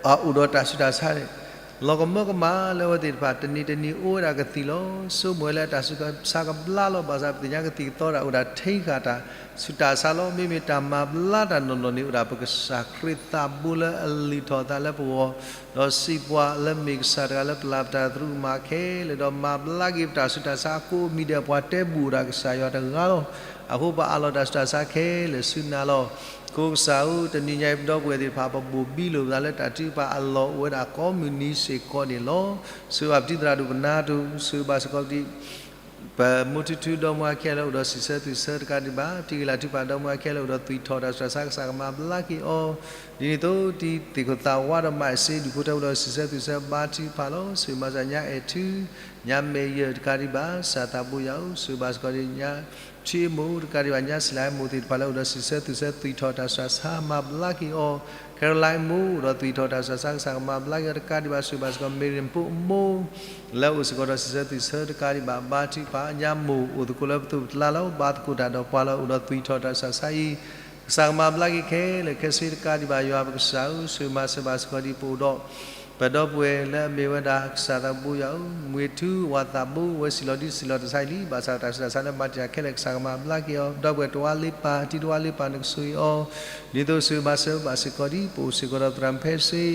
အအိၣ်ဒီးတၢ်ဆူးတၢ်ဆါန့ၣ် လီၤကမၢကမၣ်လၢအဝဲသ့ၣ်တဖၣ် တနံၤတနံၤအိၣ်ဝဲဒၣ်ကသံၣ်လီၤ. ဆိကမိၣ်ဝဲလၢအတၢ်ဆူးတၢ်ဆါကဘျါလီၤ. ဘၣ်ဆၣ်ပသ့ၣ်ညါကသံၣ်ကသီတၢ်အိၣ်ဒၣ်ထဲဃာ်တၢ်ဆူးတၢ်ဆါလီၤ. မ့မ့ၢ်တၢ်မၤဘျါတၢ်နီၢ်နီၢ်န့ၣ် အိၣ်ဒၣ်ပကစၢ်ခရံာ်သးဘိလၢအလုၢ်ထီၣ်အသးလၢပဂီၢ်, ဒီးစံးပှၤလၢမ့ၢ်ကစၢ်တဂၤလၢပလၢ်ပတၢ်သရူးကမၣ်ခဲလၢာ်, ဒီးမၤဘျါက့ၤပတၢ်ဆူးတၢ်ဆါအကိးမံၤဒဲး ပှၤတဲဘူၣ်အိၣ်ဒၣ်ကစၢ်ယွၤတဂၤလီၤ. အဃိပအးလီၤတၢ်ဆူးတၢ်ဆါခဲလၢာ်ဆူနၤလီၤ. ကစၢ်ဧၢ, တနံၤညါအံၤပဒီပုၢ်ဝဲၢ်သ့ၣ်တဖၣ် ပဘိၣ်ဘံလိာ်ပသးလၢတၢ်ထုကဖၣ်အလီၢ်အိၣ်ဝဲဒၣ်ကိးမုၢ်နံၤစ့ၢ်ကီးန့ၣ်လီၤ. ဆိၣ်ဂ့ၤဘၣ်ပတံၤသရၣ်ဒိၣ်ပနၢ်တအိၣ်, ဆိၣ်ဂ့ၤဘၣ်စ့ၢ်ကီးပတံၤ ပမိၢ်ထူထူဒီမါဝၤခဲလၢာ်အိၣ်ဒီးစံးဆၢသွံၣ်ဆၢတကးဒံးဘၣ်, တံၤဂ့ၤလၤထူပာ်ဒီမါဝၤခဲလၢာ်အိၣ်ဒီးသွံၣ်ထီၣ်တၢ်ဆူးတၢ်ဆါ ကစၢ်ကမၤဘျါက့ၤအီၤ. ဒ်န့ၣ်အသိး တံၤသကိးသးဝါဒီးမၤအ့စ့ဒူၣ်ဖိထၢဖိဒီးစံးဆၢသွံၣ်ဆၢဘါထုကဖၣ်လီၤ. ဆိၣ်ဂ့ၤမၤစၢၤညါအဲၣ်ထူ, ညါမဲာ်ယၢၢ်တကးဒံးဘၣ်, ကစၢ်သးဘိယွၤဧၢ, ဆိၣ်ဂ့ၤဘၣ်စ့ၢ်ကီးဒ်ညါ ထံမိၢ်တကးဒံးဘၣ် ညါစံလၤမိၢ်သ့ၣ်တဖၣ်လၢအိၣ်ဒီးစံးဆၢသွံၣ်ဆၢသွံၣ်ထီၣ်တၢ်ဆူးတၢ်ဆါ မၤဘျါက့ၤအီၤ, ခဲရလါမိၢ်အိၣ်ဒီးသွံၣ်ထီၣ်တၢ်ဆူးတၢ်ဆါ ကစၢ်ကမၤဘျါက့ၤအီၤတကးဒံးဘၣ်. ဆိၣ်ဂ့ၤဘၣ်စ့ၢ်ကီး မ့ၢ်ရ့ၣ်ဖိမိၢ် လၢအိၣ်စ့ၢ်ကီးဒီးစံးဆၢသွံၣ်ဆၢတကးဒံးဘၣ် ဘါထုကဖၣ်, ညါမိၢ်အိၣ်သကိးလၢပသိးပကျါလီၤ. ဘါသကိးတၢ်ဒီးပှၤလၢအိၣ်ဒီးသွံၣ်ထီၣ်တၢ်ဆူးတၢ်ဆါအံၤ ကစၢ်ကမၤဘျါက့ၤခဲလၢာ်ခဲဆ့တကးဒံးဘၣ်. ယွၤပကစၢ်ဧၢ, ဆိၣ်ဂ့ၤမၤစၢၤဘၣ်စ့ၢ်ကီးဒ်ပအိၣ်ဒီး ပဒီပုၢ်ဝဲၢ်လၢအမ့ၢ်ဝဲဒၣ်ကစၢ်သးဘိယွၤဧၢ, မ့ၢ်ထူဝၤသးဘိ ဝဲစံၣ်လီၤဒ်စံၣ်လီၤတၢ်ဆါအံၤလံ. ဘၣ်ဆၣ်တၢ်ဆူးတၢ်ဆါလၢမၤတံာ်တာ်ခဲလၢာ် ကစၢ်ကမၤဘျါက့ၤအီၤ, ဒီပုၢ်ဝဲၢ်တဝါလ့ပၢ် တံၤတဝါလ့ပၢ် နကဆိၣ်ဂ့ၤအီၤ, ဒ်သိးဆိၣ်ဂ့ၤမၤစၢၤဘၣ်စ့ၢ်ကီးဒ် ပအိၣ်စ့ၢ်ကီးဒီးသရၣ်မုၣ်ဖဲစ့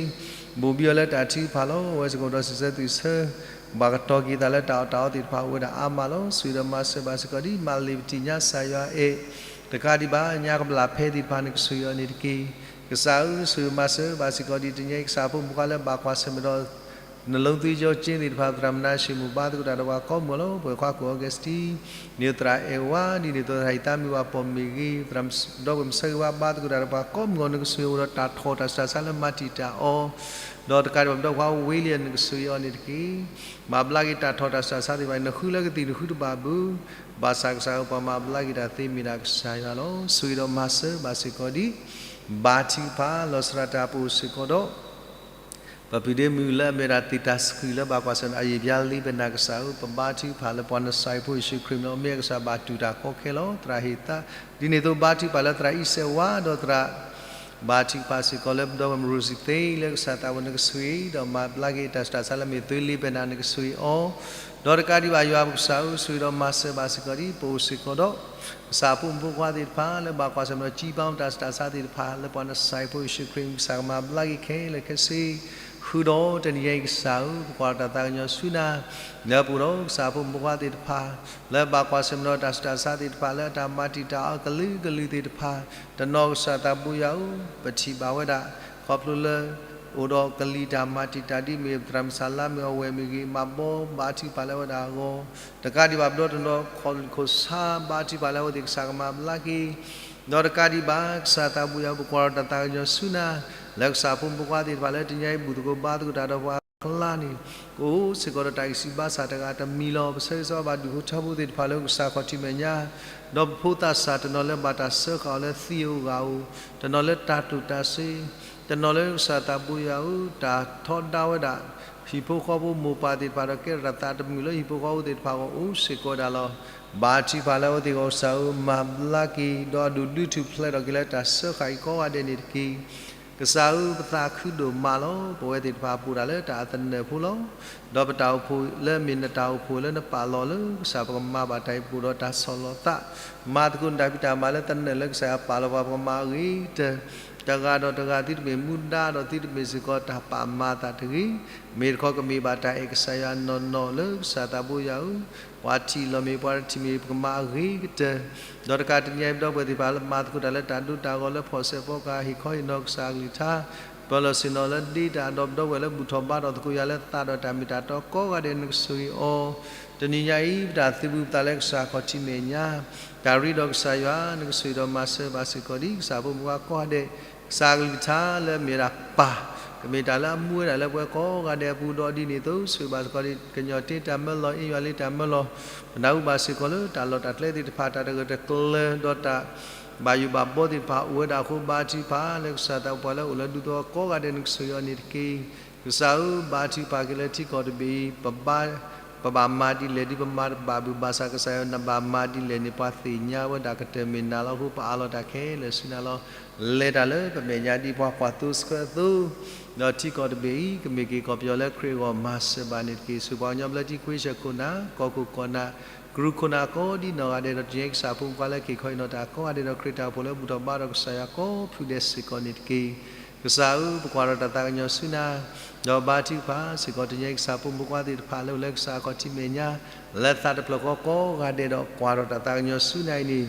ဘိၣ်ဘံအီၤလၢတၢ်ထုကဖၣ်လီၤ. အဝဲစ့ၢ်ကီးဒီးစံးဆၢသွံၣ်ဆၢ ဘၣ်ကတီၤက့ၤသးလၢတၢ်အီၣ်တၢ်အီသ့ၣ်တဖၣ်အိၣ်ဝဲဒၣ်အါမးလီၤ. ဆိၣ်ဂ့ၤဒီးမၤစၢၤဘၣ်စ့ၢ်ကီးဒ် မၤလ့ၤပတံၢ်ညါစၢ်ယွၤအဲၣ် တကးဒံးဘၣ် ညါကဘျၣ်ဖဲသ့ၣ်တဖၣ် နကဆိၣ်ဂ့ၤအီၤန့ၣ်တက့ၢ်. ကစၢ်ဧၢ, ဆိၣ်ဂ့ၤမၤစၢၤဘၣ်စ့ၢ်ကီးဒ်တနံၤအံၤ ကစၢ်ဖိမုၣ်ဖိခွါလၢဘၣ်ကွၢ်ဆၢၣ်မဲာ်ဒီး နလိသံကၠိကၠ့သ့ၣ်တဖၣ် သရၣ်မုၣ်နါၡ့ၣ်မိၣ် ဘါသကိးတၢ်ဒီးပှၤကိးမုၢ်လီၤ. ပဝဲခွါကိၣ် Augustine န့ၣ်သရၣ်အဲၣ်ဝါ ဒ်န့ၣ်အသိး သရၣ်ဟံၣ်သးမံဝၤပိာ်မုၣ်ဂ့ၤ ဒီပုၢ်ဝဲၢ်မုၣ်ဆၢဂ့ၤဝါ ဘါသကိးတၢ်ဒီးပှၤကိးမုၢ်လီၤ. နကဆိၣ်ဂ့ၤအိၣ်ဒီးတၢ်ထီၣ်တၢ်ဆူးတၢ်ဆါလၢမၤတံာ်တာ်အီၤ, ဒီးတကးဒံးဘၣ် ပဒီပုၢ်ဝဲၢ်ခွါ William နကဆိၣ်ဂ့ၤအီၤန့ၣ်တက့ၢ်. မၤဘျါက့ၤတၢ်ထီၣ်တၢ်ဆူးတၢ်ဆါသ့ၣ်တဖၣ် နဃုလၢကသံၣ်နဃုတဘၣ်ဘၣ်, ဘၣ်ဆၣ်ကစၢ်ဧၢ ပှၤမၤဘျါက့ၤတၢ်သ့မ့ၢ်ဒၣ်ကစၢ်ယွၤလီၤ. ဆိၣ်ဂ့ၤဒီးမၤစၢၤဘၣ်စ့ၢ်ကီးဒ် ဘါထုကဖၣ် လီၤစရၤတၢ်ပအိၣ်စ့ၢ်ကီးဒီး ပပုၢ်ဒ့မုၣ်လၢအမ့ၢ်ဒၣ်သ့ၣ်တၢ်ဆှုၣ်လၢဘၣ်ကွၢ်ဆၢၣ်မဲာ်ဒီး အယံာ်ပျါလံ ပနာ်ကစၢ်ဧၢ, ပဘါထုကဖၣ်လၢပှၤနစၢ်အံၤဖိယ့ၣ်ၡူးခရံာ်မ့ၢ်အမ့ၢ်ကစၢ်ဘၣ်တူၢ်တၢ်ကီခဲလီၤ. သရၣ်ဟ့ၣ်သး ဒ်န့ၣ်အသိးဘါထုကဖၣ်လၢသရၣ်အံၣ်စဲးဝါဒီးသရၣ် ဘါထုကဖၣ်စ့ၢ်ကီးလၢပဒီပုၢ်ဝဲၢ်မုၣ်ရိစံသ့ လၢကစၢ်သးဝဲ နကဆိၣ်ဂ့ၤဒီးမၤဘျါက့ၤတၢ်ဆူးတၢ်ဆါလၢမ့ၢ်သွ့လ့ပနာ် နကဆိၣ်ဂ့ၤအီၤ, ဒီးတကးဒံးဘၣ် ယွၤပကစၢ်ဧၢ, ဆိၣ်ဂ့ၤဒီးမၤစၢၤဘၣ်စ့ၢ်ကီးဒ် ပအိၣ်စ့ၢ်ကီးဒီး ကစၢ်ဖိမုၣ်ဖိခွါသ့ၣ်တဖၣ် လၢဘၣ်ကွၢ်ဆၢၣ်မဲာ်ဒီးစံးဘၣ်တၢ်ဆူးတၢ်ဆါသ့ၣ်တဖၣ် လၢပှၤနစၢ်အံၤဖိယ့ၣ်ၡူးခရံာ် ကစၢ်ကမၤဘျါက့ၤခဲလၢာ်ခဲဆ့ ဃုာ်ဒီးတနံၤညါအံၤကစၢ်ဧၢ, ပကွၢ်ဒီးတၢ်သးကညီၤဆူနၤ လၢပအိၣ်ဒီးကစၢ်ဖိမုၣ်ဖိခွါသ့ၣ်တဖၣ် လၢဘၣ်ကွၢ်ဆၢၣ်မဲာ်ဒီးတၢ်ဆူးတၢ်ဆါသ့ၣ်တဖၣ် လၢအတၢ်မၤတံာ်တာ်အီၤကလုာ်ကလုာ်သ့ၣ်တဖၣ် တနီၤကစၢ်သးဘိယွၤဧၢ, ပထံၣ်ဘၣ်ဝဲဒၣ် ခီဖျိလၢ အိၣ်ဒီးကလံၤတၢ်မၤတံာ်တာ်ဒ်မ့ၢ်သရၣ်မုၣ်စၤလါမ့ၢ်အဝဲၢ်မ့ၢ်ဂ့ၤ မၤဘီဘါထုကဖၣ်လၢအဝဲဒၣ်အဂီၢ်, တကးဒံးဘၣ် ပဒီတနီၤခိၣ်နူာ်ခိၣ်ဆါ ဘါထုကဖၣ်လၢအဝဲသ့ၣ်ကစၢ်ကမၤဘျါက့ၤ ဒီးတကးဒံးဘၣ် ကစၢ်သးဘိယွၤဧၢ, ပကွၢ်ဒီးတၢ်သးကညီၤဆူနၤ လၢကစၢ်ဖိမုၣ်ဖိခွါသ့ၣ်တဖၣ်လၢတနံၤညါအံၤ ဘူၣ်သကိးဘါသကိးတၢ်ဒီးပှၤအကျါန့ၣ် ကအိၣ်စ့ၢ်ကီးဒီးတၢ်ဂံၢ်စၢ်ဘါစၢ်တဂၤတမံၤလီၤ. ပဆၢဂ့ၤဆၢဝါဘၣ်ဒူၣ်ဖိထၢဖိသ့ၣ်တဖၣ်လၢကစၢ်ခီၣ်ထံးမဲာ်ညါ ဒီးပဖိသးစၢ်တနီၤလၢဘၣ်တၢ်စၢဃာ်အီၤလၢသံဧိၤဂၤဧိၤ, တနီၤလၢတၢ်တိာ်တၢ်စ့, တနီၤလၢကစၢ်သးဘိယွၤဧၢ, တၢ်ထီဒါဝဲဒၣ် ဟံၣ်ဖိဃီဖိမိၢ်ပၢ်သ့ၣ်တဖၣ်ဒီးကဲထီၣ်တၢ်သးတမုာ်လၢဟံၣ်ဖိဃီဖိသ့ၣ်တဖၣ်အဂီၢ် အိၣ်စ့ၢ်ကီးဝဲဒၣ်လီၤ. ဘါထုကဖၣ်လၢအဝဲသ့ၣ်အဂီၢ် ကစၢ်ဧၢ မၤဘျါက့ၤ ဒီးအဒိၣ်ဒုးထူၣ်ဖျဲးထီၣ်က့ၤလၢတၢ်စၢဃာ်အံၤကိးဂၤဒဲးန့ၣ်တက့ၢ်. ကစၢ်ဧၢ ပသးခုဒိၣ်မးလီၤ. ပဝဲသ့ၣ်တဖၣ်ပအိၣ်ဒၣ်လၢတၢ်အသနၢၣ်ဖိလီၤ. ဒီးပတၢ်အိၣ်ဖှိၣ်လၢမ့ၢ်နတၢ်အိၣ်ဖှိၣ်လၢနပာ်လီၤလၢကစၢ် ပကမၤဘၣ်တၢ်အံၤ ပအိၣ်ဒီးတၢ်ဆီၣ်လီၤသး, မၤသကိးနတၢ်ဖံးတၢ်မၤလၢသနၢၣ်လၢကစၢ်ယွၤပာ်လီၤပှၤ ပကမၤအဂ့ၤကတၢၢ်, တဂၤဒီးတဂၤ သုတမ့ၢ်မူဒါဒီးသုတမ့ၢ်စ့ၢ်ကီးတၢ်ပာ်မၤအသးတဂ့ၤ, မ့ၢ်တခီကမ့ၢ်ဘၣ်တၢ်အဲၣ်ကစၢ်ယွၤနီၢ်နီၢ်လၢကစၢ်သးဘိယွၤဧၢ, ပှၤထံၣ်လီၤမ့ၢ်ပှၤတထံၣ်မ့ၢ် ပကမၤအဂ့ၤကတၢၢ်, ဒီးတကးတနံၤအံၤ ပဒီပုၢ်ဝဲၢ်သ့ၣ်တဖၣ်လၢ မၤသကိးတၢ်လၢတၢ်ဒိတၢ်ဂီၤလၢဖီၣ်စဲးဖီကဟ့ၣ်ခီဟ့ၣ်နီၤကစၢ်အကလုၢ်ကထါ ပၢလီၤဆ့ၣ်နီၤလၢဒ့တၢ် ဒီးပဒီပုၢ်ဝဲၢ်လၢဘူၣ်ထီၣ်ဘါထီၣ်သကိးယၤလၢသးဒီးတၢ်မ့ၢ်တၢ်တီကိးဂၤဒဲး နကဆိၣ်ဂ့ၤအီၤ. တနံၤညါအံၤ ပတၢ်သုးဘူးပသးလၢကစၢ်အခီၣ်ထံးမဲာ်ညါ, တၢ်ရ့ဒီးကစၢ်ယွၤ နကဆိၣ်ဂ့ၤဒီးမၤစၢၤဘၣ်စ့ၢ်ကီးဒ်ကစၢ်ဖိမုၣ်ဖိခွါကိးဂၤဒဲး, ကစၢ်အကလုၢ်ကထါလၢအမ့ၢ်ဝဲဒၣ်ပၢ်, ကမ့ၢ်တၢ်လၢအမူဝဲဒၣ်လၢပှၤကိးဂၤဒဲးအပူၤ ဒီးဒ်န့ၣ်အသိး ဆိၣ်ဂ့ၤဘၣ်စ့ၢ်ကီးဒ် ကညီတ့တၢ်မၢလီၤ အ့ယွၤလ့တၢ်မၢလီၤ, ပနၢ်ဟူဘၣ်စ့ၢ်ကီးလၢတၢ်လီၢ်တၢ်ကျဲသ့ၣ်တဖၣ် တၢ်တဂၢၢ်တကျၢၤ ဒီးတၢ် ဘၣ်ယိၣ်ဘၣ်ဘီသ့ၣ်တဖၣ်အိၣ်ဝဲဒၣ်အဃိ ဘါထုကဖၣ်လၢကစၢ်သး ပှၤလၢအိၣ်လၢဒူသဝီကိးဂၤဒဲး နကဆိၣ်ဂ့ၤအီၤန့ၣ်တက့ၢ်. ကစၢ်ဧၢ, ဘါထုကဖၣ်က့ၤလၢထံကီၢ်တဘ့ၣ်အံၤ, ပဘၣ်, ပဘၣ်မၤဒ်လဲၣ်ဒ်ပမၤတဘၣ်ဘၣ် ဘၣ်ဆၣ်ကစၢ်ယွၤနဘၣ်မၤဒ်လဲၣ်န့ၣ် ပှၤသ့ၣ်ညါဝဲဒၣ်ကတၢၢ်မ့ၢ်နၤလီၤအဃိ ပအးလီၤတၢ်ခဲလၢာ်ဆူနၤလီၤ. လဲၤတၢ်လၢပမဲာ်ညါဒ်ပှၤကွၢ်သိစၢၤအသိး, ဒီးထံကီၢ်တဘ့ၣ်အံၤ ကမ့ၢ်က့ၤကီၢ်ပယီၤလၢခရံာ်အဂီၢ် မၤစၢၤဘၣ်န့ၣ်တက့ၢ်. ဆိၣ်ဂ့ၤပှၤကညီဘျၢထံခွ့ဆၢၣ်ခိၣ်နၢ်, ကီၢ်ခိၣ်ကီၢ်နၢ်, ကရူၢ်ခိၣ်နၢ်ကိးဒ်နီၢ်ဂၤဒဲး ဒီးတနံၤညါအံၤ ကစၢ်ဖိမုၣ်ဖိခွါလၢက့ၤခီဟ့ၣ်နီၤတၢ်ကိးဂၤဒဲး ဒီးခရံာ်တၢ်အိၣ်ဖှိၣ်လၢဘူၣ်ထီၣ်ဘါထီၣ်ကစၢ်ယွၤကိးဖုဒဲးစ့ၢ်ကီးန့ၣ်တက့ၢ်. ကစၢ်ဧၢ, ပကွၢ်ထီၣ်တၢ်သးကညီၤဆူနၤ, ဒီးဘါထုကဖၣ်စ့ၢ်ကီး တနံၤညါအံၤ ကစၢ်ဖိမုၣ်ဖိခွါသ့ၣ်တဖၣ်လၢအိၣ်လၢကစၢ်အခီၣ်ထံးမဲာ်ညါ, လၢသးတဖျၢၣ်ဃီကိးဂၤဒဲးဒီး ကွၢ်ထီၣ်တၢ်သးကညီၤဆူနၤအံၤန့ၣ်,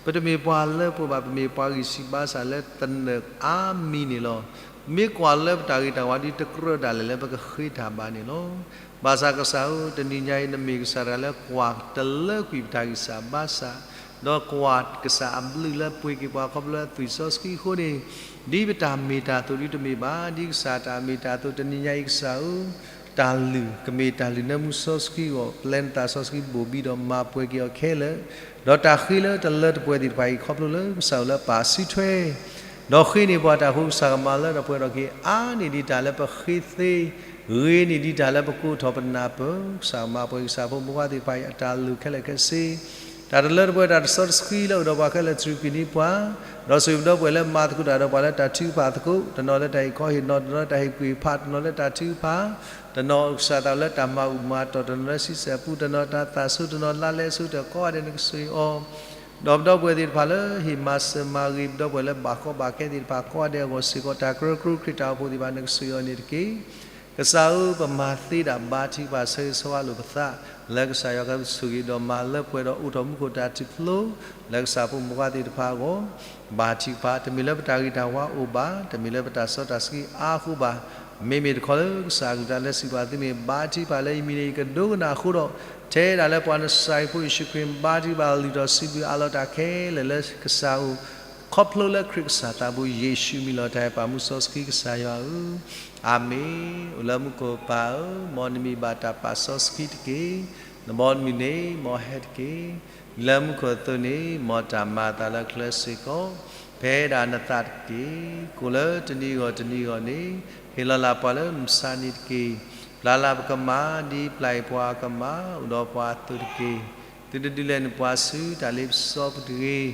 ပတမ့ၢ်ပှၤလၢပှဲၤဘၣ်, ပမ့ၢ်ပှၤဂံၢ်ဆူၣ်ဘါဆူၣ်လၢသနၢၣ်အါမံၤန့ၣ်လီၤ. မ့ၢ်ကွၢ်လၢပတၢ်ဂ့ၤတၢ်ဝါဒ်တကြၢးဒၣ်လဲာ်လၢပကဃ့တၢ်ဘါန့ၣ်လီၤ. ဘၣ်ဆၣ်ကစၢ်ဧၢ, တနံၤညါအံၤ နမ့ၢ်ကစၢ်တဂၤလၢကွၢ်တလၢကွံာ်ပတၢ်ဂံၢ်စၢ်ဘါစၢ်, ဒီးကွၢ်ကစၢ်အဘျုးလၢပှ့ၤက့ၤပှၤခီဖျိလၢအသွံၣ်စီဆှံအဃိန့ၣ်, ဒ်ပတၢ်မ့ၢ်တၢ်သိၣ်ဒ်တမ့ၢ်ဘၣ်, ဒ်ကစၢ်တၢ်မ့ၢ်တၢ်သိၣ် တနံၤညါအံၤ ကစၢ်ဧၢ, တၢ်လုၢ်ကမ့ၢ်တၢ်လုၢ်နၢမူစီဆှံအဂီၢ်, ပျဲနသးစီဆှံဘိၣ်ဘံဒီးမၤပှဲၤက့ၤအီၤခဲလၢာ်, ဒီးတၢ်ဃ့လၢတလၢတပှဲၤသ့ၣ်တဖၣ်အံၤ ခီဖျိလၢကစၢ်အိၣ်လၢပၢ်စုထွဲ ဒီးဃ့န့ၢ်ပှၤတၢ်အဃိ ကစၢ်ကမၤလၢထီၣ်ပှဲၤထီၣ်က့ၤ အါန့ၢ်ဒံးတၢ်လၢပဃ့သ့, ဂ့ၤန့ၢ်ဒံးတၢ်လၢပကိးထီၣ်ပနၢ်ပၢၢ်, ကစၢ်ကမၤပှဲၤကစၢ်ဖိမုၣ်ဖိခွါသ့ၣ်တဖၣ်အံၤ အတၢ်လုၢ်ခဲလၢာ်ခဲဆ့, တၢ်တလၢတပှဲၤ တၢ်တစီတဆှံလၢအိၣ်ဒီးပှၤခဲလၢာ် တြူာ်ကွံာ်န့ၢ်ပှၤ, ဒီးဆိၣ်ဂ့ၤပဒီပုၢ်ဝဲၢ်လၢမၤသကိးတၢ်ဒီးပှၤလၢတၢ်ထုကဖၣ်သကိး, တနီၤလၢတၢ်ဟ့ၣ်ခီဟ့ၣ်နီၤ, တနီၤလၢတၢ်ဟ့ၣ်ကွံာ်ဖး, တနီၤလၢတၢ်ထုကဖၣ်, တနီၤကစၢ်သးလၢတၢ်မၤဘူၣ်မၤတီၢ်, တနီၤလၢဆံဆဲၣ်ပူ, တနီၤတၢ်သးဆိ, တနီၤလါလဲအဆိကတၢၢ်ကိးဂၤဒဲး နကဆိၣ်ဂ့ၤအီၤ ဒီးပဒီပုၢ်ဝဲၢ်သ့ၣ်တဖၣ်လၢဟ့ၣ်မၤစၢၤမၤဂ့ၤ ပဒီပုၢ်ဝဲၢ်လၢဘၣ်ကီဘၣ်ခဲသ့ၣ်တဖၣ်ကိးဂၤဒဲးအဂီၢ်စ့ၢ်ကီး တၢ်ကရၢကရိခရံာ်တၢ်အိၣ်ဖှိၣ်သ့ၣ်တဖၣ် နကဆိၣ်ဂ့ၤအီၤန့ၣ်တက့ၢ်. ကစၢ်ဧၢ, ပမၤသ့ဒၣ်ဘါထုကဖၣ်ဆၢဂ့ၤဆၢဝါလိာ်ပသး လၢကစၢ်ယွၤကဆိၣ်ဂ့ၤဒီးမၤလၢပှဲၤဒီးအိၣ်ထီၣ်မူခိၣ်တၢ်ထူၣ်ဖျိ လၢကစၢ်ဖိမုၣ်ဖိခွါသ့ၣ်တဖၣ်အဂီၢ် ဘါထုကဖၣ် တမ့ၢ်လၢပတၢ်ဂ့ၤတၢ်ဝါအိၣ်ဘၣ်, တမ့ၢ်လၢပတၢ်စီတၢ်ဆှံအါအဃိဘၣ်. မ့မ့ၢ်တခီလၢကစၢ်အကလုၢ်ကထါလၢစံးဘၣ်သုမ့ၢ် ဘါထုကဖၣ်လၢယမံၤန့ၣ် ယကဒိကနၣ်အဃိဒီး, ထဲဒၣ်လၢပှၤနစၢ်ဟံၣ်ဖိယ့ၣ်ၡူးခရံာ် ဘါထုကဖၣ်လုၢ်ထီၣ်စံးဘျုးအးလီၤတၢ်ခဲလၢာ်လၢကစၢ်ဧိၤ, ခီဖျိလၢခရံာ်ကစၢ်သးဘိယ့ၣ်ၡူးအမံၤလီၤ. တၢ်အဲၣ်ပၢ်မူစီဆှံကစၢ်ယွၤဧၢ, အၤမ့ၣ်. အိၣ်လၢမူခိၣ်ပၢ်ဧၢ, မ်နမံၤဘၣ်တၢ်ပာ်စီဆှံတက့ၢ်. နဘီမုၢ်န့ၣ်မ်ဟဲတက့ၢ်. လၢမူခိၣ်အသိးန့ၣ် မ်တၢ်မၤအသးလၢချၢစ့ၢ်ကီး, ဖဲဒၣ်နသးတက့ၢ်. ကိၣ်လၢတနံၤအဂီၢ်တနံၤအဂီၢ်န့ၣ်, ဟ့ၣ်လီၤလၢ်ပှၤလၢမုၢ်ဆါနံၤတက့ၢ်. ပျၢ်လၢ်ပကမၢ် ဒ်ပျၢ်အံၤပှၤအကမၢ်, အိၣ်ဒီးပှၤအသိးတက့ၢ်. သုတဒုးလဲၤနပှၤဆူတၢ်လ့ပစီပူၤတဂ့ၤ.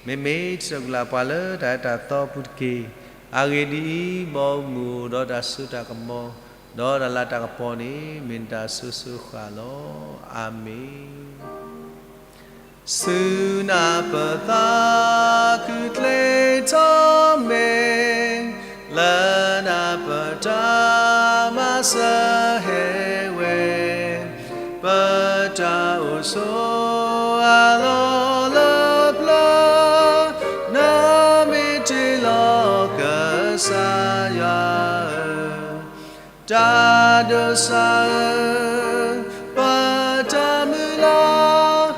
မ့မ့ၢ်တၢ်ကလၢ်ပှၤလၢတၢ်အၢတၢ်သီအပူၤတက့ၢ်. အဂ့ၢ်ဒ်အံၤ, ဘီမုၢ်အိၣ်ဒီးတၢ်စိတၢ်ကမီၤ, ဒီးတၢ်လၤတၢ်ကပီၤန့ၣ် မ့ၢ်နတၢ်စိၤစိၤဃၣ်လီၤ. အၤမ့ၣ်. ဆူနၢ်ပၢၢ်သးခုကျ့ထီၣ်မ့ၢ်, လၢနၢ်ပၢၢ်တၢ်မၤစၢၤဟဲဝဲ, ပတၢ်အိၣ်ဆိးအလီၢ်လၢပျၢၤ, နမ့ၢ်တ့လီၤကစၢ်ယွၤဧၢ, တၢ်ဒိးစၢ်ဧၢ, ပတၢ်မုၢ်လၢ်,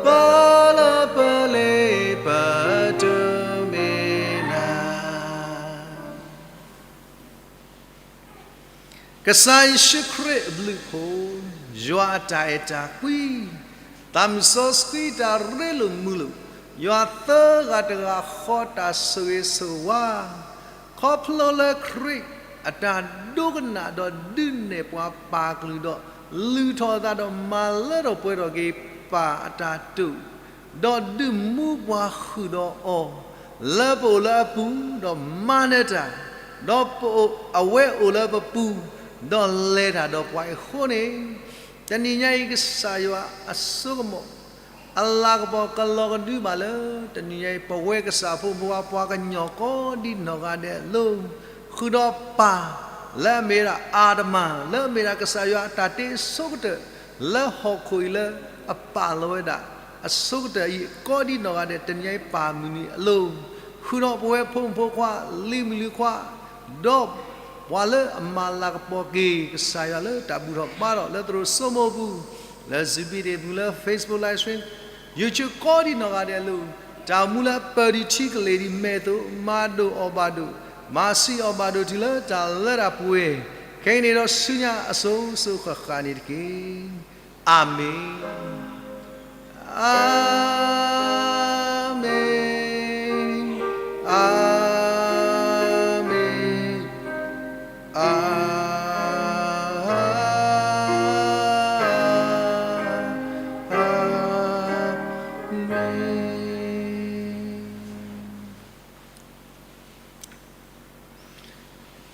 ပလၢပလ့ပတိၢ်မ့ၢ်နၤ. ကစၢ်ယ့ၣ်ၡူးခရံာ်အဘျုးအဖှိၣ်, ယွၤအတၢ်အဲၣ်တၢ်ကွံ, သးမုၢ်စီဆှံတၢ်ရ့လိာ်မုာ်လိာ်, ယွၤသၢဂၤတဂၤဃီတၢ်ဆိၣ်ဂ့ၤဆိၣ်ဝါ, ခီဖျိလၢခရံာ်အတၢ်ဒိကနၣ်ဒီးဒုးနဲၣ်ပှၤပၢ်ကလုၢ်ဒီး လုၢ်ထီၣ်အသးဒီးမၤလၢထီၣ်ပှဲၤထီၣ်က့ၤပၢ်အတၢ်တိာ်, ဒီးဒုးမူပှၤဃုာ်ဒီးအီၤ, လၢပအိၣ်လၢအပူၤ, ဒီးမၤနၢၤတၢ်, ဒီးပအိၣ်, အဝဲအိၣ်လၢပပူၤ, ဒီးလဲၤတၢ်ဒီးပှၤအံၤအဃိန့ၣ်, တနံၤညါအံၤ ကစၢ်ယွၤအစိကမီၤ အလၤကပီၤကလီၤကဒုဘၣ်လၢ တနံၤညါအံၤ ပဝဲကစၢ်ဖိမုၣ်ဖိခွါ ပှၤကညီကိးဒံနီၢ်ဂၤဒဲးအလိၤ, ဃုာ်ဒီးပၢ်လၢအမ့ၢ်ဒၣ်အၤတမၢ် လၢအမ့ၢ်ဒၣ်ကစၢ်ယွၤအတၢ်တ့အဆိကတၢၢ် လၢဟီၣ်ခိၣ်အံၤလၢအပာ်လီၤဝဲဒၣ် အဆိကတၢၢ်အံၤ ကိးဒံနီၢ်ဂၤဒဲး တနံၤညါအံၤပၢ်မုၢ်နံၤအလိၤ, ဃုာ်ဒီးပဝဲဖိမုၣ်ဖိခွါ လံၤမုၣ်လံၤခွါ, ဒီး ပှၤလၢအမၤလၤကပီၤက့ၤကစၢ်ယွၤလၢတၢ်ဘူၣ်ထီၣ်ဘါထီၣ်လၢသရိာ်စိမိၢ်ပူၤ, လၢ Zoom မ့ၢ်ဂ့ၤ, လၢ Facebook Live Stream, YouTube ကိးဒံးနီၢ်ဂၤဒဲးအလိၤ, တၢ်မူလၢပၢၤဒံးထံကလ့ၢ်ဒံးမဲာ်အသိး, မၤဒိၣ်အီၣ်ဘၣ်ဒိၣ်, မၤဆံးအီၣ်ဘၣ်ဒိၣ်တုၤလၢတၢ်လၢတၢ်ပှဲၤ, ခဲအံၤန့ၣ်ဒီးဆူညါအစိၤစိၤဃၣ်ဃၣ်န့ၣ်တက့ၢ်. အၤမ့ၣ်, အၤမ့ၣ်, အၤမ့ၣ်, အၤမ့ၣ်.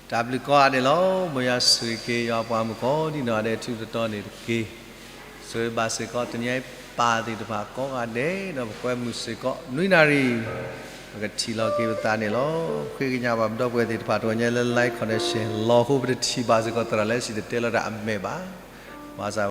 တၢ်ဘျုးကိးဂၤဒဲးလီၤ. မ်ယွၤဆိၣ်ဂ့ၤက့ၤယွၤပှၤမုၣ်ကိးဒံးနီၢ်ဂၤဒဲးထူးတတီၤန့ၣ်တက့ၢ်. ဆိၣ်ဂ့ၤဘၣ်စ့ၢ်ကီးတနံၤအံၤပၢ်သ့ၣ်တဖၣ်ကိးဂၤဒဲး ဒီးပကွဲမုာ်စ့ၢ်ကီး နွံနၣ်ရံၣ် ပကထံၣ်လီၤက့ၤပသးန့ၣ်လီၤ. ဃ့ကညးဘၣ်ပဒီပုၢ်ဝဲၢ်သ့ၣ်တဖၣ် တဂီၤညါလၢ Live Connection လီၤဃိ ပတထံၣ်ဘၣ်စ့ၢ်ကီးသရၣ်လၢစံၣ်တဲၤတဲလီၤတၢ်အမဲာ်ဘၣ်. ဘၣ်ဆၣ်